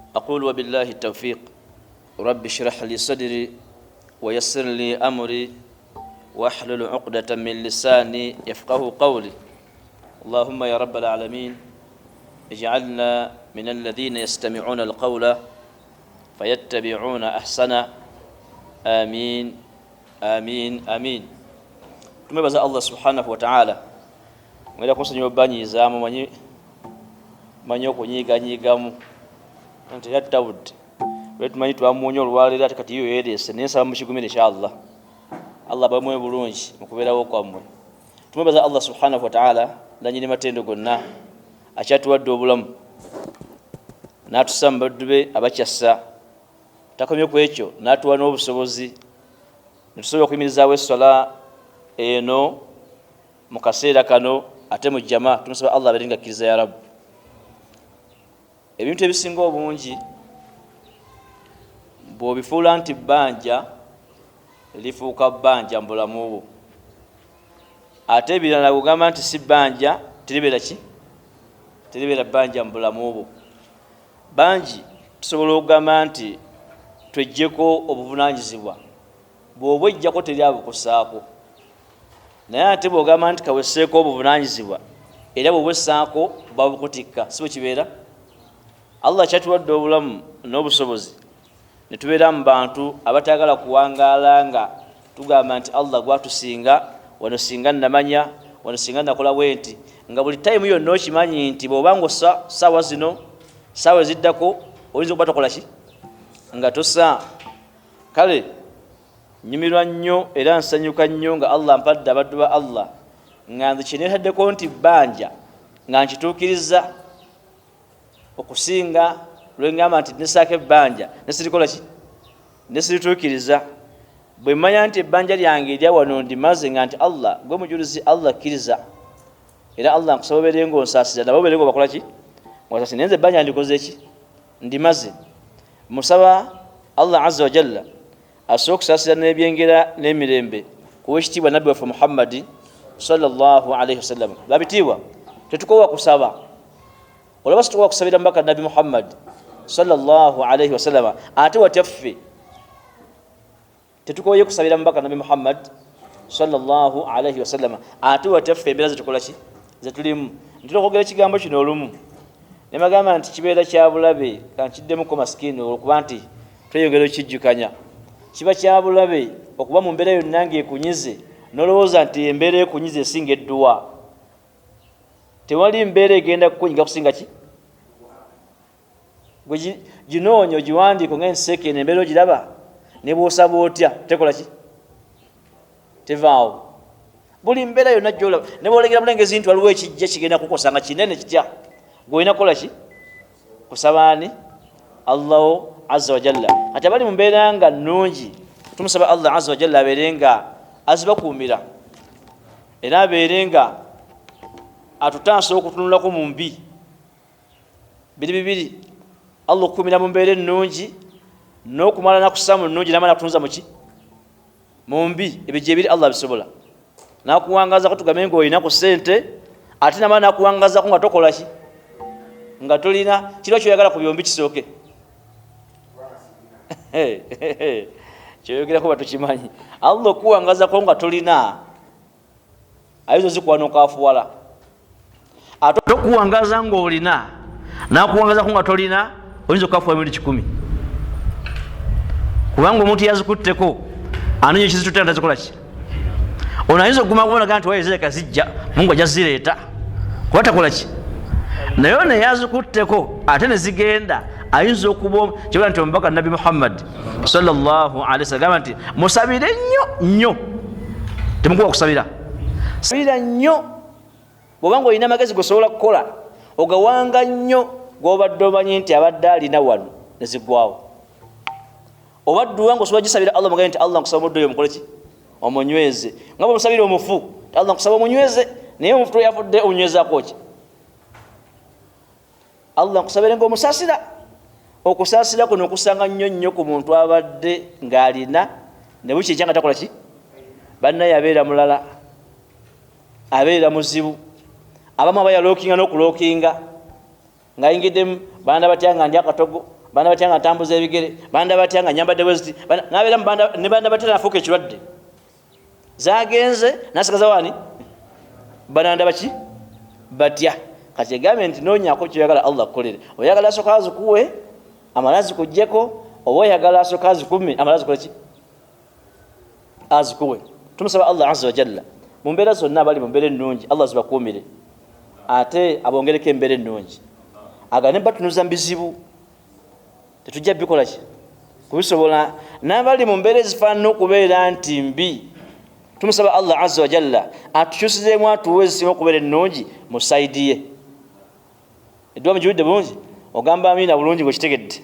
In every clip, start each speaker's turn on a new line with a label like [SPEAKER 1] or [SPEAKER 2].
[SPEAKER 1] Aqulu wabillahi tawfiq. Rabbi shrah li sadri wayassir li amri wahlul uqdatan min lisani yafqahu qawli. Allahumma ya rabbal alamin ij'alna min alladhina yastami'una alqawla fayattabi'una ahsana. Amin, amin, amin. Tumwebaza Allah subhanahu wataala. Ngenda kunsonyiwa obbanyiizaamu, manyi okunyiiganyiigamu nti era tutawudde lwe tumanyi twamuwonya olwaleero, ate kati yo yereese, naye nsaba mukigumire inshallah. Allah abamwe bulungi mukubeerawo kwammwe. Tumwebaza Allah subhanahu wataala, nanyini matendo gonna, akyatuwadde obulamu n'atussa mu baddu be abakyassa. Takomye ku ekyo, n'atuwa n'obusobozi netusobola okuyimirizaawo esswala eno mu kaseera kano ate mu jama. Tumusaba Allah abeere nga akkiriza ya Rabbu. Ebintu ebisinga obungi bw'obifuula nti bbanja, lifuuka bbanja mu bulamu bwo, ate ebirala bwogamba nti si bbanja, teribeera ki, teribeera bbanja mu bulamu bwo. Bangi tusobola okugamba nti tweggyeko obuvunanyizibwa, bw'obwejjako teri abukusaako, naye ate bw'ogamba nti kaweseeko obuvunanyizibwa, era bwobwessaako babukutikka. Si bwe kibeera? Allah kyatuwadde obulamu n'obusobozi ne tubeera mu bantu abatagala kuwangaala nga tugamba nti Allah gwatusinga wano, singa namanya wano, singa nakola bwe nti, nga buli tayimu yonna okimanyi nti bw'oba nga ossa saawa zino, saawa eziddako oyinza okuba tokola ki, nga tossa. Kale nyumirwa nnyo era nsanyuka nnyo nga Allah mpadde abaddu ba Allah, nga nze kyeneetaddeko nti bbanja nga nkituukiriza, okusinga lwengamba nti nesaako ebbanja nesirikola ki, nesirituukiriza. Bwe mmanya nti ebbanja lyange erya wano ndimaze, nga nti Allah gwe mujulizi, Allah kkiriza, era Allah nkusaba obeere nga onsaasira, nabo obeere nga obakola ki, ngaosasira, naye nze ebbanja ndikoze ki, ndimaze. Musaba Allah azza wa jalla asobola okusaasira n'ebyengera n'emirembe kuwa ekitiibwa nabbi waffe Muhammadi sallallahu alaihi wasallam. Babitiibwa, tetukowa kusaba, olaba situkowa kusabira mubaka nabbi Muhammad sallallahu alaihi wasallama, ate watya ffe tetukoye kusabira mubaka nabbi Muhammad sallallahu alaihi wasallama, ate watya ffe embeera zetukola ki, zetulimu. Ntera okwogera ekigambo kino olumu nemagamba nti kibeera kyabulabe, kankiddemuko masikini, olwokuba nti tweyongera okukijjukanya. Kiba kyabulabe okuba mu mbeera yonna ngaekunyize nolowooza nti embeera ekunyize esinga edduwa. Tewali mbeera egenda kukunyiga kusinga ki gwe ginoonya ogiwandiiko nga enseeke eno embeera ogiraba, ne bwosaba otya tekola ki, tevaawo. Buli mbeera yonna gyolaba, ne bwolengera bulengezi nti waliwo ekijja kigenda kukosa nga kinene kitya, gweolina kukola ki, kusabaani Allahu azza wajalla. Kati abali mu mbeera nga nnungi, tumusaba Allah azza wajalla abeere nga azibakuumira, era abeere nga atutaasa okutunulako mu mbi. Biri bibiri: Allah okukuumira mu mbeera ennungi n'okumala nakussa mu nnungi, namala nakutunza muki, mu mbi. Ebyo gyebiri, Allah abisobola nakuwangazako, tugambe nga olina ku sente, ate namala nakuwangazako nga tokola ki, nga tolina kiriwa kyoyagala ku byombi. Kisooke kyoyogerako batukimanyi, Allah okuwangazako nga tolina ayinza ozikuwa nokafuwala, ate okuwangaza ngaolina nakuwangazako nga tolina oyinza okukafuwa emirundi 100, kubanga omuntu yazikutteko anonya ekizitutera tazikola ki. Ono ayinza okuguma kubonaga nti wayezereka zijja, Mungu ajja zireeta, kuba takola ki, naye ono yazikutteko ate nezigenda ayinza okuba kibula nti omubaka nabbi Muhammad sallallahu alaihi wasallam agamba nti musabire nnyo nnyo, temukuba kusabira, sabira nnyo. Bwobanga olina amagezi gosobola kukola, ogawanga nnyo gobadde omanyi nti abadde alina wano nezigwawo, oba dduwa nga osobola gisabira Allah, mugambe nti Allah nkusaba omuddu oyo omukole ki, omunyweze, nga bwemusabira omufu, Allah nkusaba omunyweze, naye omufu yafudde omunywezako ki? Allah nkusabire nga omusasira. Okusaasira kuno okusanga nnyo nnyo ku muntu abadde ng'alina ne bukyenkya nga takola ki, bannaye abeera mulala, abeera muzibu. Abamu aba yalookinga n'okulookinga Ng'ayingiddemu banda batya nga ndi akatogo, banda batya nga ntambuza ebigere, banda batya nga nyambadde bweziti, nabeera ne banda batya, nafuuka ekirwadde. Zagenze nasigaza wani bananda baki batya. Kati egambye nti noonyako kyoyagala Allah kukolere. Oyagala asooka azikuwe amale azikugjeko, oba oyagala asooka azikume amale azikoleki azikuwe. Tumusaba Allah azza wajalla mu mbeera zonna, abali mu mbeera ennungi Allah zibakuumire ate abongereko embeera ennungi, agane batunuza mu bizibu tetujja bikola ki kubisobola. N'abali mu mbeera ezifaanana okubeera nti mbi, tumusaba Allah azza wajalla atukyusizeemu atuwe ezisinga okubeera ennungi mu side ye. Edduwa mugiwulidde bulungi? Ogamba amiina bulungi bwekitegedde.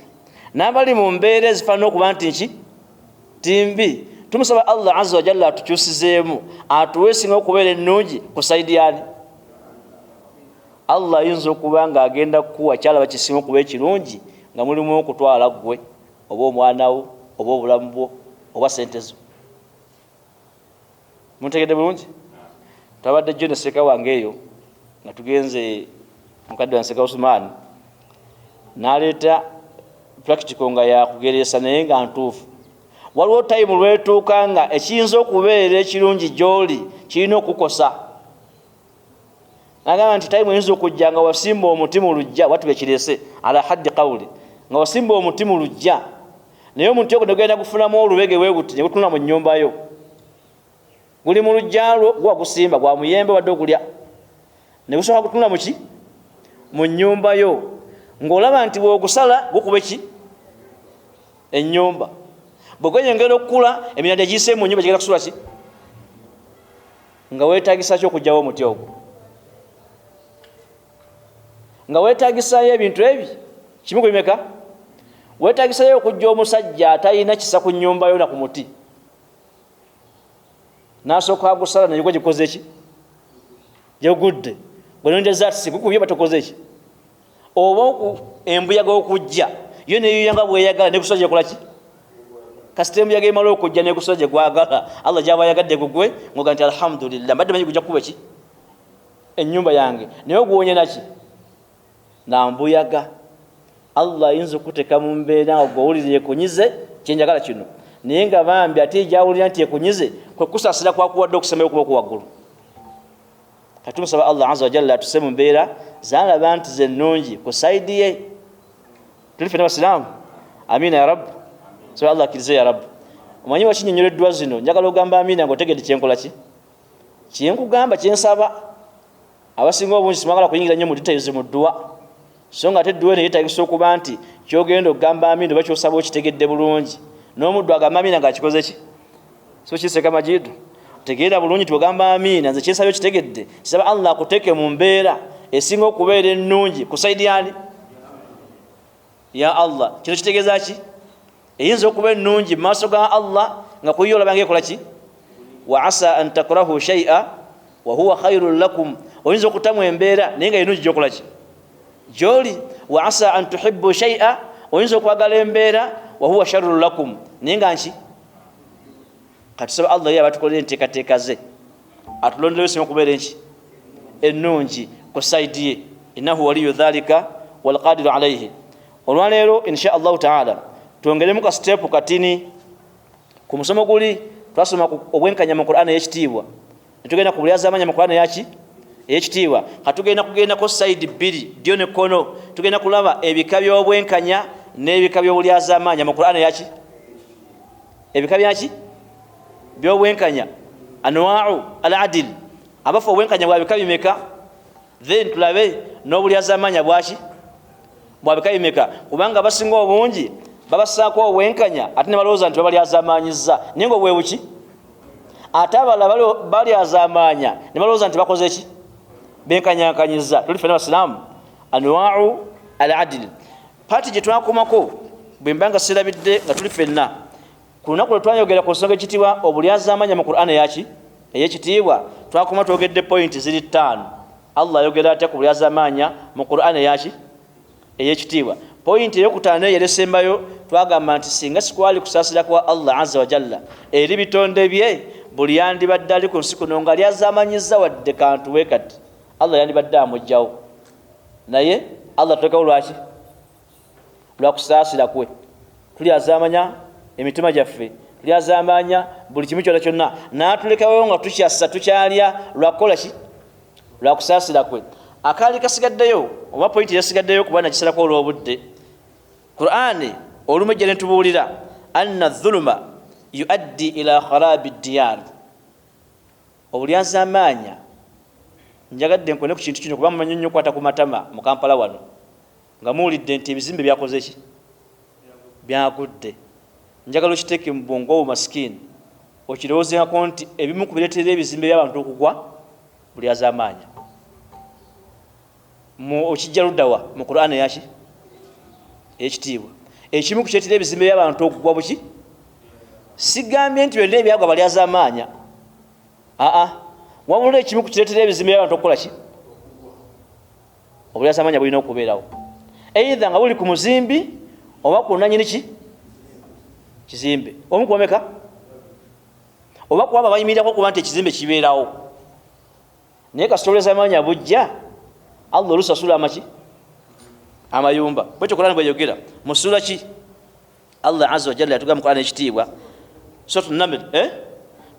[SPEAKER 1] N'abali mu mbeera ezifaanana okuba nti nki timbi, tumusaba Allah azza wajalla atukyusizeemu atuwe esinga okubeera ennungi ku side yani. Allah ayinza okuba nga agenda kukuwa kyalaba kisinga okuba ekirungi nga mulimu okutwala ggwe oba omwana wo oba obulamu bwo oba sente zo. Muntegedde bulungi? Twabadde jjo ne seeka wange eyo nga tugenze, mukadde wange Seeka Usman n'aleeta practical nga yakugereesa naye nga ntuufu. Waliwo time lwetuuka nga ekiyinza okubeera ekirungi gy'oli kirina okukosa. Nagamba nti time eyinza okujja nga wasimba omuti mu lujja, watu bekirese ala haddi qawli, nga wasimba omuti mu lujja naye omuti ogwo negenda gufunamu olubege bwe guti ne gutunula mu nnyumba yo, guli mu lujja lwo gwa gusimba gwa muyembe wadde okulya ne gusooka gutunula muki mu nnyumba yo, ng'olaba nti bw'ogusala gukuba ki ennyumba, bwe gweyongera okukula emiranda egiyise mu nnyumba gigenda kusula ki, nga weetagisa ki okugyawo omuti ogwo, nga weetagisayo ebintu ebi kimu ku bimeka, weetagisayo okujja omusajja atalina kisa ku nnyumba yo na ku muti n'asooka agusala naye gwe gikoze ki gyegudde gwenondeza ati sigukubye batokoze ki, oba embuyaga okujja yo neyuya nga bweyagala nekusula gyekola ki, kasita embuyaga emala okujja nekusula gyegwagala Allah gyaba ayagadde gugwe, ngoga nti alhamdulillah mbadde manyi gujja kukuba ki ennyumba yange, naye ogwonye naki nambuyaga. Allah ayinza okuteeka mu mbeera nga gwowulira ekunyize kyenjagala kino, naye nga bambi ate gyawulira nti ekunyize kwe kusaasira kwakuwadde okusembayo okuba okuwaggulu. Kati tumusaba Allah azza wajalla atuse mu mbeera zalaba nti zennungi ku side ye. Tuli ffenna basiraamu, amiina ya rabb. Saba Allah akkirize ya rabb. Omanyi wakinyonyola eddwa zino, njagala ogamba amiina ng'otegedde kyenkola ki kyenkugamba kyensaba. Abasinga obungi simwagala kuyingira nnyo mu details mu dduwa, so nga ate edduwa eno yeetagisa okuba nti kyogenda okugamba amiina oba kyosaba okitegedde bulungi, n'omuddu agamba amiina ng'akikoze ki so kiseka majidu. Tegeera bulungi nti ogamba amiina nze kyensabye okitegedde, kisaba Allah akuteeke mu mbeera esinga okubeera ennungi ku side yani ya Allah. Kino kitegeeza ki? Eyinza okuba ennungi mu maaso ga Allah nga kuyo olaba nga ekola ki, wa asa an takrahu shay'a wa huwa khairun lakum. Oyinza okutamu embeera naye nga ennungi gyokola ki gyoli. Wa asa an tuhibbu shay'a, oyinza okwagala embeera wa huwa sharrun lakum, naye nga nki. Katusaba Allah ye abatukolera enteekateeka ze atulondereyo singa okubeera enki ennungi ku side ye, innahu waliyu dhalika walqadiru alaihi. Olwaleero insha allahu taala twongeremu ka step katini ku musomo guli twasoma obwenkanya mu Qur'an ey'ekitiibwa, netugenda ku bulyazamanya mu Qur'an eyaki ey'ekitiibwa. Katugenda kugendako side bbiri, ddyo ne kkono, tugenda kulaba ebika by'obwenkanya n'ebika by'obulyazamanya mu Qur'an eyaki, ebika byaki by'obwenkanya, anwau al adil, abafa obwenkanya bwa bika bimeka, then tulabe n'obulyazamanya bwaki bwa bika bimeka, kubanga abasinga obungi babasaako obwenkanya ate ne balowooza nti babalyazamanyiza, naye nga obwebuki, ate abalala balyazamanya ne balowooza nti bakoze ki benkanyankanyiza. Tuli ffenna basiraamu. Anwau al adil paati gye twakomako bwe mba nga sirabidde nga tuli ffenna ku lunaku lwe twayogera ku nsonga ekitibwa obulyazamanya mu Qur'an eyaki ey'ekitiibwa, twakoma twogedde pointi ziri 5. Allah ayogera atya ku bulyazamanya mu Qur'an eyaki ey'ekitiibwa? Pointi eyokutaano eyo eresembayo twagamba nti singa sikwali kusaasira kwa Allah azza wajalla eri bitonde bye, buli yandibadde ali ku nsi kuno nga lyazamanyiza wadde kantu we kati Allah yandibadde amugjawo, naye Allah tulekawo lwaki? Lwakusaasira kwe. Tulyazamanya emitima gyaffe, tulyazamanya buli kimu kyonna kyonna, n'atulekawo nga tukyassa, tukyalya lwakukola ki? Lwakusaasira kwe. Akaali kasigaddeyo oba pointi yasigaddeyo kuba nakisalako olw'obudde. Qur'ani olumu ejja netubuulira anna dhuluma yuaddi ila kharabi diyar, obulyazamaanya. Njagadde nkone ku kintu kino kuba mumanyi nnyo okukwata ku matama mu Kampala wano nga muwulidde nti ebizimbe byakoze ki? Byagudde. Njagala okiteeke mu bwongo obwo masikini, okirowoozengako nti ebimu ku bireetera ebizimbe by'abantu okugwa bulyazamaanya. Okijja luddawa mu Qur'an eyaki ekitiibwa? Ekimu ku kireetera ebizimbe by'abantu okugwa buki? Sigambye nti byonna ebyagwa balyazamaanya, aa, wabula ekimu ku kireetera ebizimbe by'abantu okukola ki? Obulyazamaanya bulina okubeerawo, eitha nga buli ku muzimbi oba ku nanyini ki kizimbe, omu kubameka oba kuba bayimirirako okuba nti ekizimbe kibeerawo. Naye kasita obulyazamaanya bujja, Allah olusasula amaki? Amayumba. Bwekyo Qur'an bweyogera mu sura ki? Allah azza wa jalla yatugamba mu Qur'an ekitiibwa, Suratu Naml,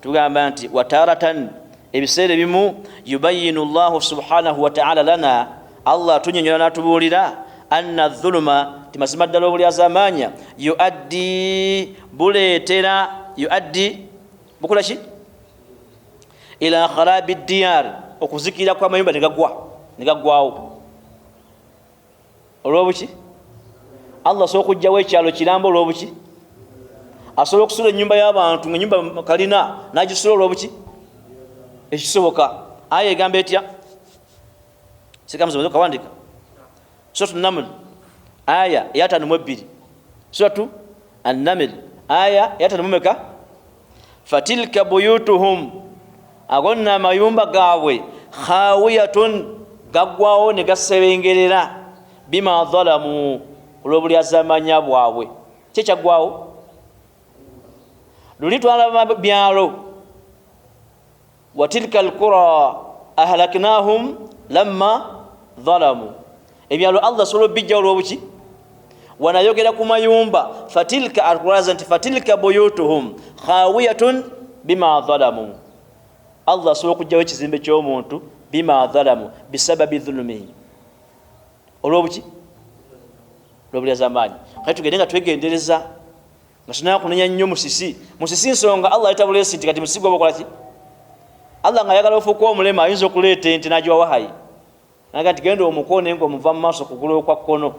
[SPEAKER 1] tugamba nti wataratan, ebiseera ebimu, yubayinu llahu subhanahu wataala lana, Allah atunyonyola n'atubuulira anna dhuluma, ti mazima ddala obulyazamaanya, yuaddi, buleetera, yuaddi bukola ki? Ila kharabi diyar, okuzikirira kw'amayumba negagwa, negaggwawo. Olwobuki? Allah asobola okugjawo ekyalo kiramba olwobuki? Asobola okusula enyumba y'abantu nga enyumba kalina nagisula olwobuki? Ekisoboka. Aya egamba etya? Sikamuzi kawandika Suratu Naml aya 52. Suratu Annaml aya 50 meka? Fatilka buyutuhum, ago nno amayumba gaabwe, khawiyatun, gaggwawo ne gasebengerera, bima zalamu, olw'obulyazamanya bwabwe. Kyekyagwawo luli twalaba byalo, watilka alqura ahlaknahum lamma zalamu. Ebyalo Allah asobola obijjawo olwobuki? Wanayogera ku mayumba, fatilka akulaza nti fatilka buyutuhum khawiyatun bima zalamu. Allah asobola okugjawo ekizimbe ky'omuntu bima zalamu, bisababi dhulumihi, olwobuki? Olwobulyazamaanyi. Kale tugende nga twegendereza nga tunaba kunenya nnyo musisi. Musisi nsonga Allah aleta bulesi nti kati musisi gwoba okolaki? Allah nga ayagala ofuuka omulema, ayinza okuleeta ente nagiwa wahayi naga nti genda omukoone nga omuva mu maaso kugulu okwa kkono,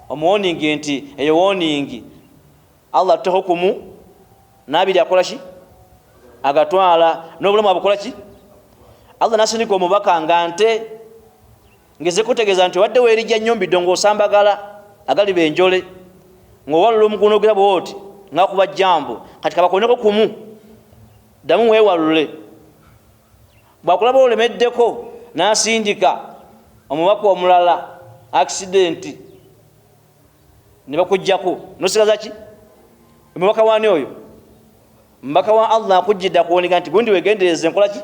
[SPEAKER 1] omuwoningi nti eyo woningi. Allah atuteho kumu nabiri akola ki? Agatwala n'obulamu abukola ki? Allah nasindika omubaka nga nte ngeze kutegeeza nti obadde weerijja nnyo mbiddo ng'osambagala agaliba enjole ng'owalula omuguno ogira bwoti ngakuba jambo, kati kabakoneko kumu ddamu weewalule. Bwakulaba olemeddeko, nasindika omubaka omulala, accident ne bakujjako nosigaza ki? Omubaka wani oyo? Mubaka wa Allah akujjidde akuwoniga nti gundi wegendereze nkola ki?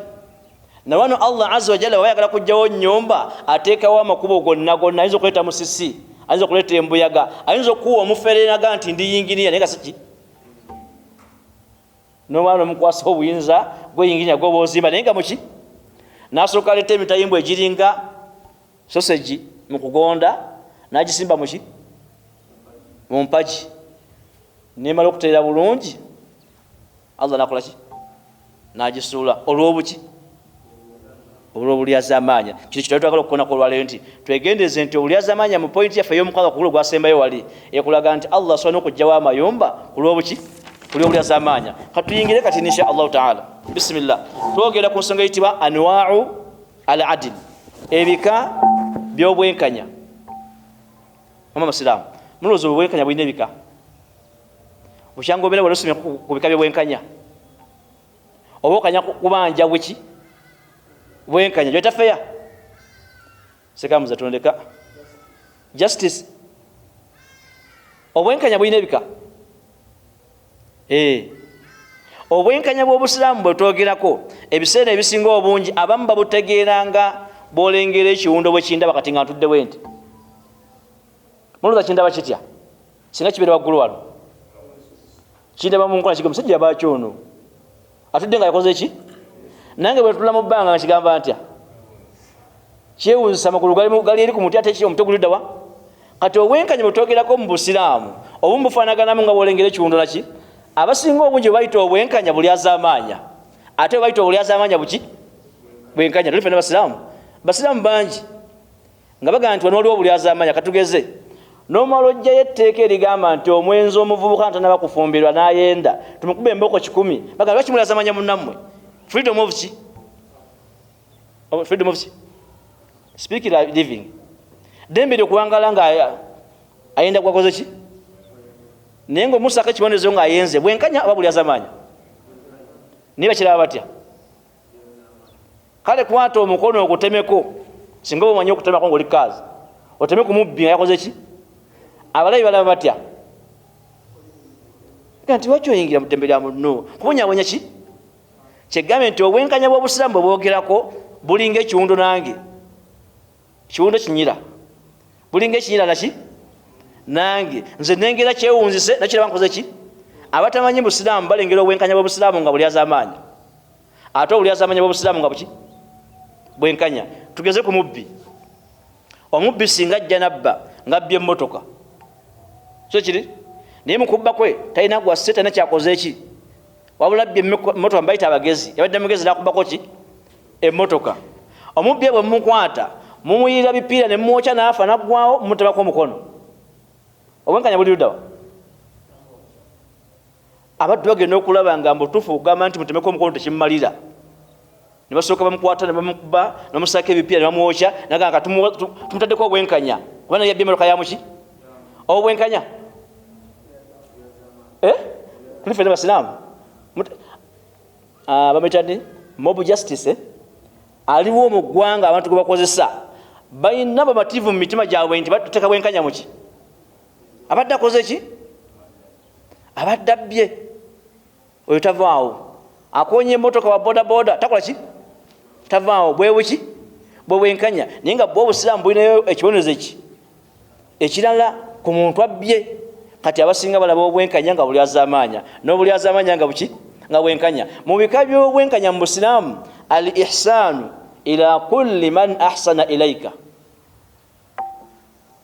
[SPEAKER 1] Nawano Allah azza wajalla waba ayagala kujjawo nyumba, ateekawo amakubo gonna gonna. Ayinza okuleeta musisi, ayinza okuleeta embuyaga, ayinza okukuwa omufere naga nti ndi yinginiya, naye nga siki nomala nomukwasa obuyinza gweyinginiya gwoba ozimba, naye nga muki nasooka aleeta emitayimbwa egiringa sosegi mu kugonda, nagisimba muki mu mpagi, nemala okuteera bulungi, Allah nakolaki? Nagisuula. Olwobuki? Olwobulyazamaanya. Kino kitwali twagala okukonako olwaleero nti twegendereze nti obulyazamaanya mu pointi yaffe ey'omukaaga ku gulo gwasembayo wali ekulaga nti Allah asobola n'okugjawo amayumba ku lwobuki? Ku lwobulyazamaanya. Katuyingire kati insha Allahu taala. Bisimillah, twogera ku nsonga eyitibwa anwau al adil, ebika by'obwenkanya. Mama basiraamu, mulowooza obwenkanya bulina ebika? Bukyanga obeera wali osomye ku bika by'obwenkanya, oba okanya kubanja bweki bwenkanya gyeta feya sekamuza tondeka justice. Obwenkanya bulina ebika. Obwenkanya bw'obusiraamu bwe twogerako, ebiseera ebisinga obungi abamu babutegeeranga Bwolengera ekiwundo bwe kindaba kati nga ntuddewo nti, mulowooza kindaba kitya singa kibeera waggulu wano? Kindaba mu nkola kiga musajja yabaaki ono atudde nga yakoze ki? Nange bwe ntula mu bbanga nga kigamba ntya? Kyewunzisa, amagulu gali eri ku muti, ate omutwe guliddawa? Kati obwenkanya bwe twogerako mu Busiraamu obumu bufaanaganamu nga bwolengera ekiwundo naki. Abasinga obungi bwe bayita obwenkanya bulyazaamaanya, ate bwe bayita obulyazaamaanya buki? Bwenkanya. Tuli fenna Basiraamu? Basiraamu bangi nga bagamba nti wano waliwo obulyazaamaanya. Katugeze nomala ojjayo etteeka erigamba nti omwenzi omuvubuka ntanaba kufumbirwa n'ayenda tumukuba emboko 100, bagamba lwaki mulyazaamaanya munnammwe? Freedom of ki? Freedom of ki? Speak living, ddembe lyokuwangala nga ayenda gwakoze ki, naye nga omusako ekibonerezo ng'ayenze. Bwenkanya oba bulyazamaanya? Naye bakiraba batya? Kale kwata omukono ogutemeko, singa oba omanyi okutemako ngaoli kaazi, oteme ku mubbi nga yakoze ki. Abalabi balaba batya? Nti lwaki oyingira mu ddembe lya munno kubonyabonya ki? Kyegambye nti obwenkanya bw'Obusiraamu bwe bwogerako bulinga ekiwundo, nange kiwundo kinyira, bulinga ekinyira naki, nange nze nengera kyewunzise nakiraba nkoze ki. Abatamanyi Busiraamu balengera obwenkanya bw'Obusiraamu nga bulyazamaanya, ate obulyazamaanya bw'Obusiraamu nga buki? Bwenkanya. Tugeze ku mubbi. Omubbi singa ajja nabba nga abbye emmotoka, so kiri naye mukubba kwe talina gwase, talina kyakoze ki, wabula abbye emmotoka. Mbayita abagezi, yabadde mugezi nakubbako ki? Emmotoka. Omubbi bwe mumukwata mumuyirira bipiira ne mumwokya n'afa naggwawo, mumutemako omukono. Obwenkanya buli luddawa? Abaddu bagenda okulaba nga mbutuufu okugamba nti mutemeko omukono tekimumalira, ne basooka bamukwata ne bamukuba ne bamusaako ebipiira ne bamwokya, nagamba tumutaddeko obwenkanya kuba naye yabbye emmotoka yamuki. Obwenkanya tuli ffenna Basiraamu? Bamuyita ni mob justice, aliwo mu ggwanga, abantu gwe bakozesa balina bamativu mu mitima gyabwe nti batuteeka bwenkanya muki. Abadde akoze ki? Abadde abbye, oyo tavaawo. Akonye emotoka wa boda boda takola ki? Tavaawo. Bwebuki? Bwe bwenkanya. Naye nga bwe Obusiraamu bulinayo ekibonerezo eki ekirala ku muntu abbye. Kati abasinga balaba obwenkanya nga bulyazamaanya, n'obulyazamaanya nga buki? Nga bwenkanya. Mu bika by'obwenkanya mu Busiraamu, al ihsaanu ila kulli man ahsana ilaika,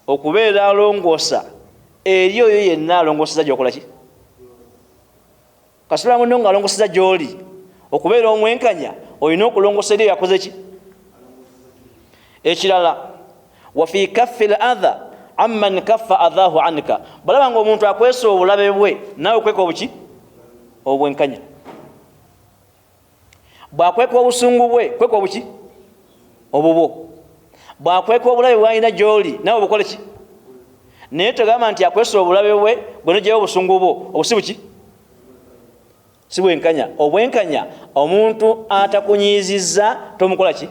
[SPEAKER 1] okubeera alongoosa eri oyo yenna alongooseza gyokola ki. Kasula muno nga alongoseza gyoli, okubeera omwenkanya olina okulongosa eri yakoze ki. Ekirala, wafi kaffi l adha amman kaffa adhahu anka, balaba nga omuntu akwesa obulabe bwe, naawe okweka obuki? Obwenkanya. Bwakweka obusungu bwe, kweka obuki? Obubwo. Bwakweka obulabe bwalina gyoli, naawe obukole ki? Naye togamba nti akwesa obulabe bwe gwe nogyayo obusungu bwo, obusi buki? Si bwenkanya. Obwenkanya, omuntu atakunyiizizza tomukola ki?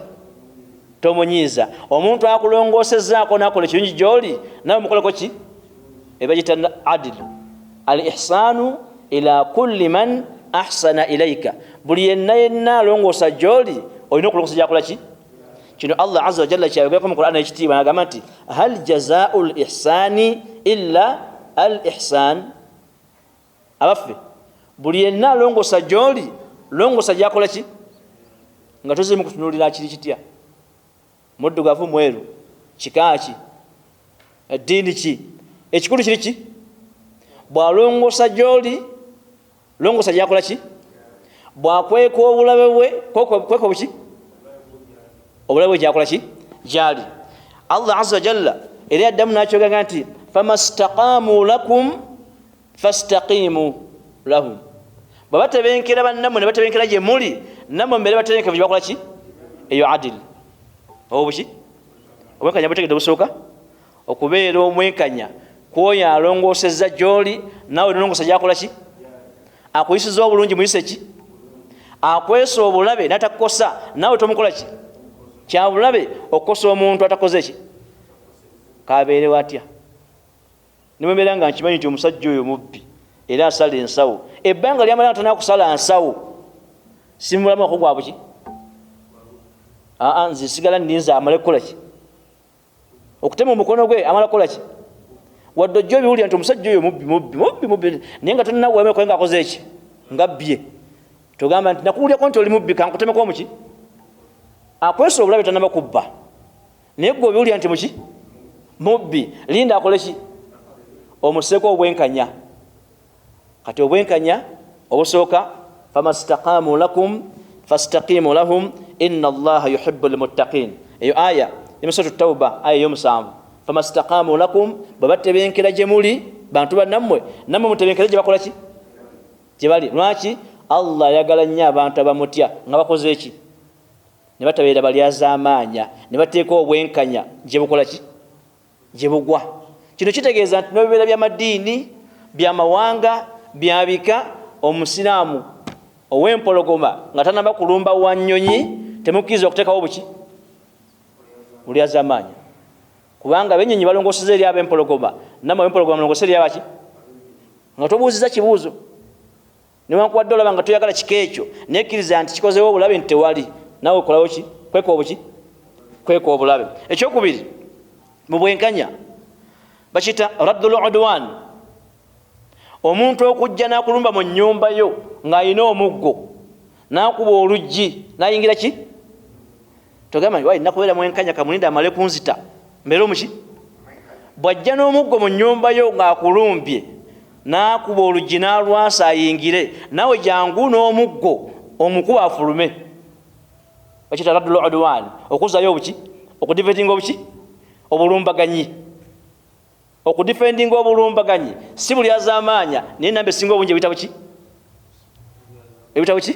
[SPEAKER 1] Tomunyiiza. Omuntu akulongosezaako nakola ekirungi gyoli, nawe mukoleko ki? Ebagita adilu, al ihsanu ila kulli man ahsana ilaika, buli yenna yenna alongoosa gyoli olina okulongoosa gyakola ki. Kino Allah aza wajalla kyayogerako mu Quran ekitiibwa, nagamba nti hal jazau l ihsani illa al ihsan. Abaffe, buli yenna alongoosa gyoli, longoosa gyakola ki, nga tozimu kutunulira kiri kitya, muddugavu, mweru, kikaaki, eddiini ki. Ekikulu kiri ki? Bwalongoosa gyoli, longoosa gyakola ki. Bwakweka obulabe bwe, kweka obuki? Obulabe bwe gyakola ki? Gyali. Allah aza wajalla era yaddamu nakyogaga nti famastaqamu lakum fastaqimu lahum, bwe batebenkera bannammwe ne batebenkera gye muli, nammwe mubeere batebenkevu gye bakola ki. Eyo adil, obuki? Obwenkanya butegedde. Obusooka, okubeera omwenkanya kwoyo alongoosezza gyoli, naawe nolongoosa gyakola ki. Akuyisiza obulungi, muyise ki? Akwesa obulabe natakukosa, naawe tomukola ki? Kyabulabe okukosa omuntu atakoze ki, kabeerewo atya. Nimwembeera nga nkimanyi nti omusajja oyo mubbi era asala ensawo, ebbanga lyamala nga tanakusala nsawo, simulamu ako gwa buki? Aa, nze sigala ninze amale kukola ki? Okutema omukono gwe amala kukola ki? Wadde ojja obiwulira nti omusajja oyo mubbi, mubbi, mubbi, mubbi, naye nga tolina nga akoze eki, nga bbye. Togamba nti nakuwulyako nti oli mubbi, kankutemeko omuki. Akwesa obulabe tanaba kubba, naye gwe obiwulira nti muki, mubbi. Linda akole ki? Omuseeko obwenkanya. Kati obwenkanya obusooka, famastaqamu lakum fastaqimu lahum inna Allaha yuhibu lmuttaqin. Eyo aya emusatu Tauba, aya eyomusanvu. Famastaqamu lakum, bwe batebenkera gye muli bantu bannammwe, nammwe mutebenkere gye bakola ki? Gye bali. Lwaki? Allah ayagala nnyo abantu abamutya nga bakoze eki? Ne batabeera balyazaamaanya, ne bateeka obwenkanya gye bukola ki? Gye bugwa. Kino kitegeeza nti nobibeera byamadiini, byamawanga, byabika, omusiraamu ow'empologoma nga tanaba kulumba wa nnyonyi, temukkiriza okuteekawo buki? Bulyazamaanya, kubanga abenyonyi balongoseza eri ab'empologoma, nammwe ab'empologoma mulongose eri abaki? Nga tobuuziza kibuuzo, newankubadde olaba nga toyagala kika ekyo, nekkiriza nti kikozewo obulabe nti tewali, nawe okolawo ki? Kweka obuki? Kweka obulabe. Ekyokubiri mu bwenkanya bakiyita raddul udwan. Omuntu okujja n'akulumba mu nyumba yo ng'alina omuggo, n'akuba oluggi n'ayingira ki, togamba nti nakubeera mwenkanya, kamulinda amale kunzita mbeere omuki. Bw'ajja n'omuggo mu nyumba yo ng'akulumbye, n'akuba oluggi n'alwasa ayingire, naawe jangu n'omuggo omukuba afulume. Bakiyita raddul udwan, okuzzayo obuki? Okudefendinga obuki? Obulumbaganyi. Okudefendinga obulumbaganyi si buli azamaanya, naye namba esinga obungi ebita buki? Ebita buki?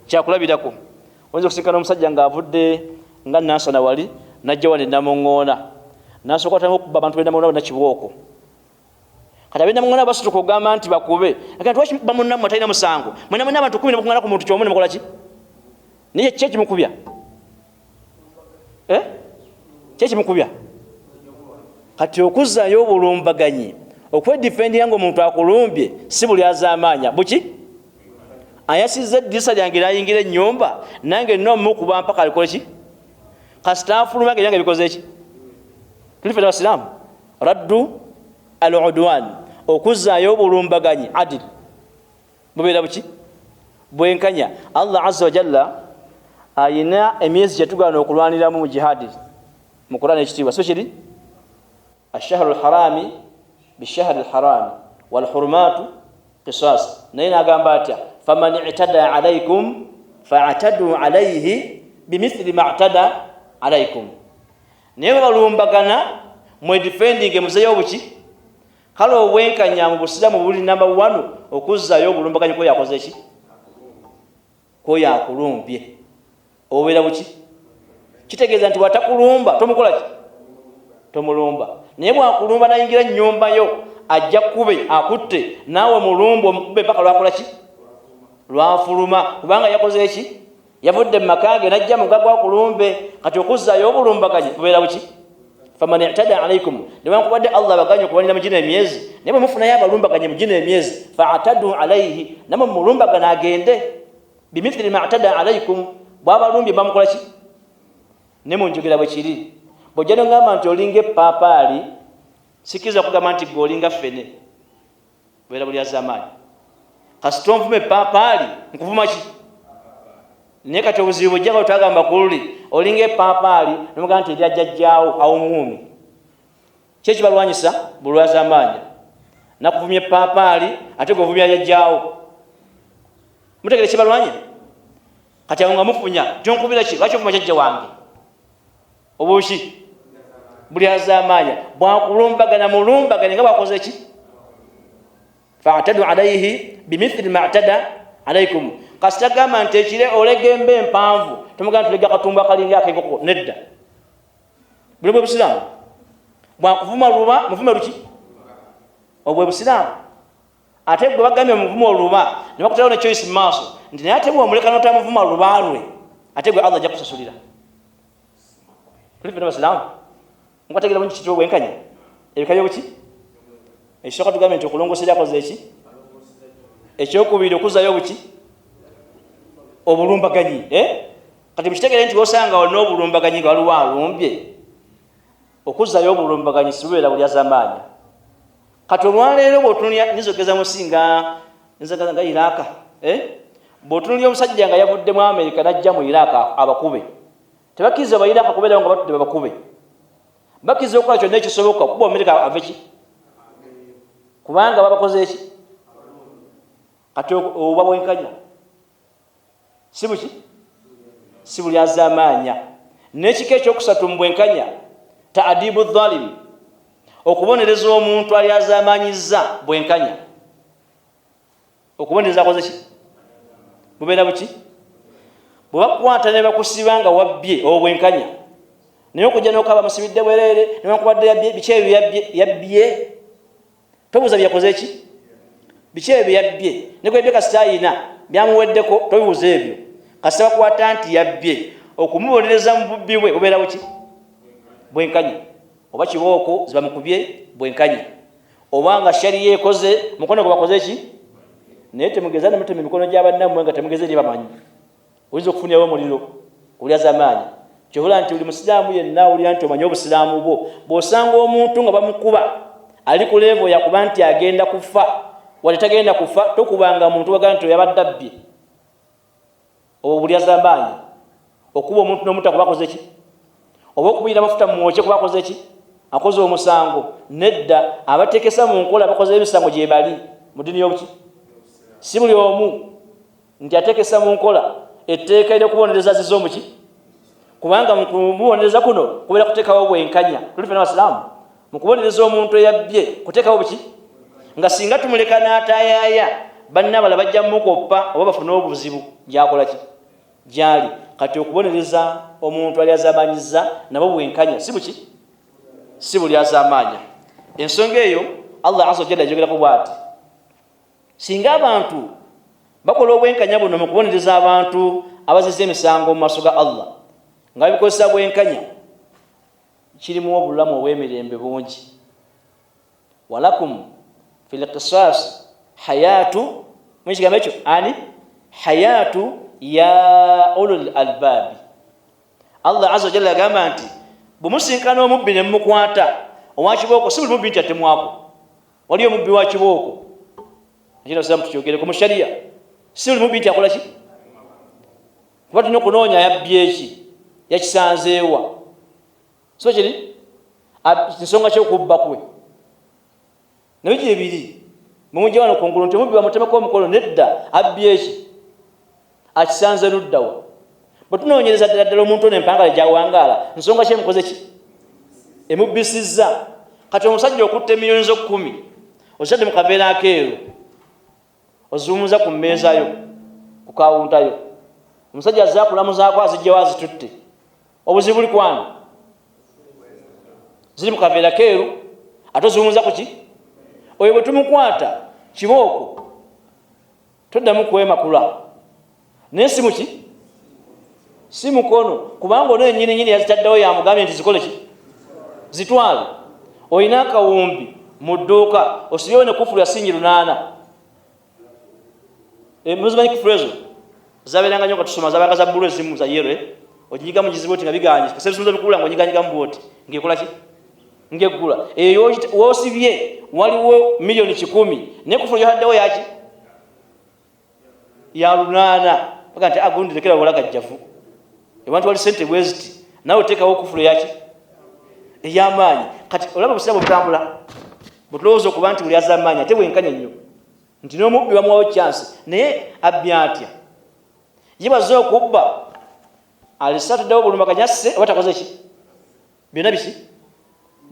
[SPEAKER 1] Kyakulabirako, oyinza okusinkana omusajja ng'avudde nga Nansana wali, najja wano enamuŋŋoona, nasooka atanga okuba abantu benamuŋŋoona nakibooko. Kati abenamuŋŋoona basituka okugamba nti bakube, agamba nti lwaki mukuba munnammwe atalina musango? Mwena mwena abantu 10 nemukuŋŋaana ku muntu kyomu nemukola ki? Naye ki ekimukubya? Eh? Ki ekimukubya? Kati okuzzayo obulumbaganyi, okwedifendinga nga omuntu akulumbye, si buli azamaanya buki. Ayasizza eddirisa lyange nayingira ennyumba, nange nina omukuba mpaka alikole ki? Kasita afuluma nga ebyange bikoze ki? Tuli fena basiraamu. Raddu al udwan, okuzzaayo obulumbaganyi, adil, bubeera buki? Bwenkanya. Allah azza wajalla ayina emyezi gyetugaana okulwaniramu mu jihadi mu Kurani ekitiibwa, so kiri ashahru lharami bishahri lharami walhurumatu qisas. Naye nagamba atya? Faman itada alaikum faatadu alaihi bimithili ma atada alaikum. Naye bwebalumbagana, mwedefendinge, muzeyo obuki? Kale obwenkanya mu busiramu buli namba 1, okuzzayo obulumbaganyi kwoyo akoze ki? Kwoyo akulumbye. Obubeera buki? Kitegeeza nti bwatakulumba tomukola ki? Tomulumba. Naye bwakulumba nayingira ennyumba yo, ajja kube akutte, naawe mulumba omukube mpaka lwakola ki? Lwafuluma. Kubanga yakoze eki? Yavudde mu maka ge najja mugago akulumbe. Kati okuzzaayo obulumbaganyi bubeera buki? Faman itada alaikum, newankubadde Allah abaganye okubalira mu gino emyezi, naye bwe mufunayo abalumbaganye mu gino emyezi, faatadu alaihi, namwe mulumbagana agende, bimithili ma atada alaikum, bwabalumbye bamukola ki? Ne munjogera bwe kiri, bwojja nogamba nti olinga epaapaali, sikkiriza kugamba nti gwe olinga ffene, bubeera buli azamaanyi. Kasita onvuma epaapaali, nkuvuma ki? Naye kati obuzibu bujja nga twagamba ku luli olinga epaapaali, nomugamba nti eryajjajjaawo awo muumi. Ki ekibalwanyisa? Bulwazamaanyi. Nakuvumya epaapaali, ate gwe ovumya jajjaawo. Mutegere kibalwanya? Kati awo nga mufunya, tonkubira ki? Lwaki ovuma jajja wange? Obuki? Buli azamaanya bwakulumbagana, mulumbagane nga bwakoze ki? Faatadu alaihi bimithili ma atada alaikum. Kasita gamba nti ekire olegembe empanvu, tomugamba nti olega akatumbu akalinga akenkoko. Nedda, buli bwe busiraamu. Bwakuvuma luba, muvume luki? Obwe busiraamu. Ate gwe bagambye muvuma oluba, ne bakuterawo ne choice mu maaso nti naye ate bwomuleka notamuvuma luba lwe, ate gwe Allah ajja kusasulira. Tuli fena basiraamu, nkubategeera bungi kitibwa obwenkanya ebika byobuki. Ekisooka tugambye nti okulongoosa eryakoze eki? Ekyokubiri okuzzayo obuki? Obulumbaganyi. Eh? Kati mukitegere nti osanga wonna obulumbaganyi nga waliwo alumbye, okuzzayo obulumbaganyi sibubeera bulya zamaanya. Kati olwaleero bwotunulya nizogeza musinga nga Iraka, bwotunulya omusajja nga yavudde mu Amerika najja mu Iraka abakube, tebakkiriza ba Iraka kubeerawo nga batudde babakube, bakkiriza okukola kyonna ekisoboka okuba Amerika ave ki, kubanga babakoze eki. Kati oba bwenkanya si buki, si buli azamaanya. N'ekika ekyokusatu mu bwenkanya, taadibu dhalimu, okubonereza omuntu ali azamanyiza bwenkanya. Okubonereza akoze ki, bubeera buki, bwebakukwata ne bakusiba nga wabbye, obwo bwenkanya. Naye okujja nokaba musibidde bwereere newankubadde yabbye, biki ebyo yabbye, tobuuza byeyakoze ki, biki ebyo yabbye, nekwebye kasita ayina byamuweddeko, tobibuuza ebyo. Kasita bakwata nti yabbye, okumubonereza mu bubbi bwe bubeera buki, bwenkanya. Oba kibooko zibamukubye, bwenkanya. Oba nga shariya ekoze mukono gwe bakoze ki, naye temugeza nemutema emikono gy'abannammwe nga temugeza eri bamanyi, oyinza okufunirawo omuliro kulya zamaanyi. Kyovula nti buli musiraamu yenna awulira nti omanyi obusiraamu bwo, bw'osanga omuntu nga bamukuba ali ku levo yakuba nti agenda kufa, wadde tagenda kufa, tokubanga muntu waga nti oyabadde abbye. Obwo bulya zamaanyi. Okuba omuntu n'omutta kuba akoze ki, oba okubuyira amafuta mumwokye kuba akoze ki, akoze omusango. Nedda, abateekesa mu nkola bakoze emisango gye bali mu ddiini y'obuki. Si buli omu nti ateekesa mu nkola etteeka ery'okubonereza aziza omuki, kubanga mu kumubonereza kuno kubeera kuteekawo bwenkanya. Tuli ffenna abasiraamu, mu kubonereza omuntu eyabbye kuteekawo buki, nga singa tumuleka n'ataayaaya banne abalala bajja mukoppa oba bafune obuzibu gyakola ki gyali. Kati okubonereza omuntu ali azamanyiza nabo bwenkanya, si buki, si buli azamaanya. Ensonga eyo Allah azza wajalla yajogerako bw'ati, singa abantu bakola obwenkanya buno mu kubonereza abantu abaziza emisango mu maaso ga Allah nga babikozesa bwenkanya, kirimu obulamu obw'emirembe bungi. Walakum fil qisas hayatu, mwekigambo ekyo ani hayatu ya ulul albabi. Allah azza wajalla yagamba nti bwemusinkana omubbi ne mumukwata owakibooko, si buli mubbi nti atemwako, waliyo omubbi wa kibooko tukyogereko mu sharia, si buli mubbi nti akola ki, kuba tulina okunoonya yabbye eki, yakisanzeewa, so kiri nsonga kyokubba kwe nabyo gyebiri. Mumujja wano kungulu nti omubbi bamutemeko omukono, nedda, abbye eki, akisanze luddawa. Bwe tunoonyereza ddala ddala omuntu ono empangala gyawangaala, nsonga ki emukoze ki emubbisizza. Kati omusajja okutta emiliyoni zo 10 ozitadde mu kaveera akeeru, oziwumuza ku mmeeza yo, ku kawunta yo, omusajja azze akulamuzaako azijjawo azitutte, obuzibu buli kwani, ziri mu kaveera keeru ate oziwumuza ku ki. Oyo bwe tumukwata kibooko toddamu kwemakula, naye si muki, si mukono, kubanga ono yennyini nyini yazitaddewo yamugambye nti zikole ki, zitwale. Olina akawumbi mu dduuka osibyewo ne kufulu ya singi 8, muzimanyi kufulu ezo zabeeranga nnyo nga tusoma, zabanga za bbulu ezimu za yero, oginyigamu gizibu oti nga biganye, kasebisumuza bikula nga onyiganyigamu bwoti ng'ekola ki, ng'eggula. Eyo wosibye waliwo 1,000,000 naye kufulu gyotaddewo yaki ya 8. Baga nti agundi lekera obulagajjavu, ewantu wali sente bweziti, nawe oteekawo okufulu yaki ey'amaanyi. Kati olaba obusiraamu butambula bwetulowooza okuba nti buli azamaanyi ate bwenkanya nnyo, nti n'omubbi bamuwawo chance, naye abbye atya? Ye bazze okubba alese ataddewo obulumbaganyi asse oba takoze ki, byonna biki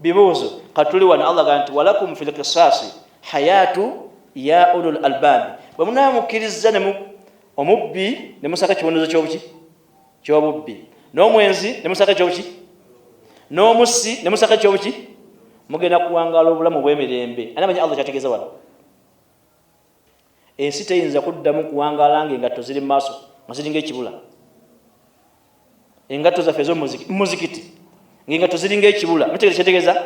[SPEAKER 1] bibuuzo. Kati tuli wano Allah agamba nti walakum fil qisasi hayatu ya ulul albabi, bwe munaamukkiriza omubbi ne musaka ekibonerezo ky'obuki ky'obubbi, n'omwenzi ne musaka ekyobuki, n'omussi ne musaka ekyobuki, mugenda kuwangaala obulamu obw'emirembe. Ani amanyi Allah kyategeeza wano? Ensi teyinza kuddamu kuwangaala nga engatto ziri mu maaso nga ziringa ekibula. Engatto zaffe ez'omuzikiti ng'engatto ziringa ekibula, mutegeeza kyategeeza,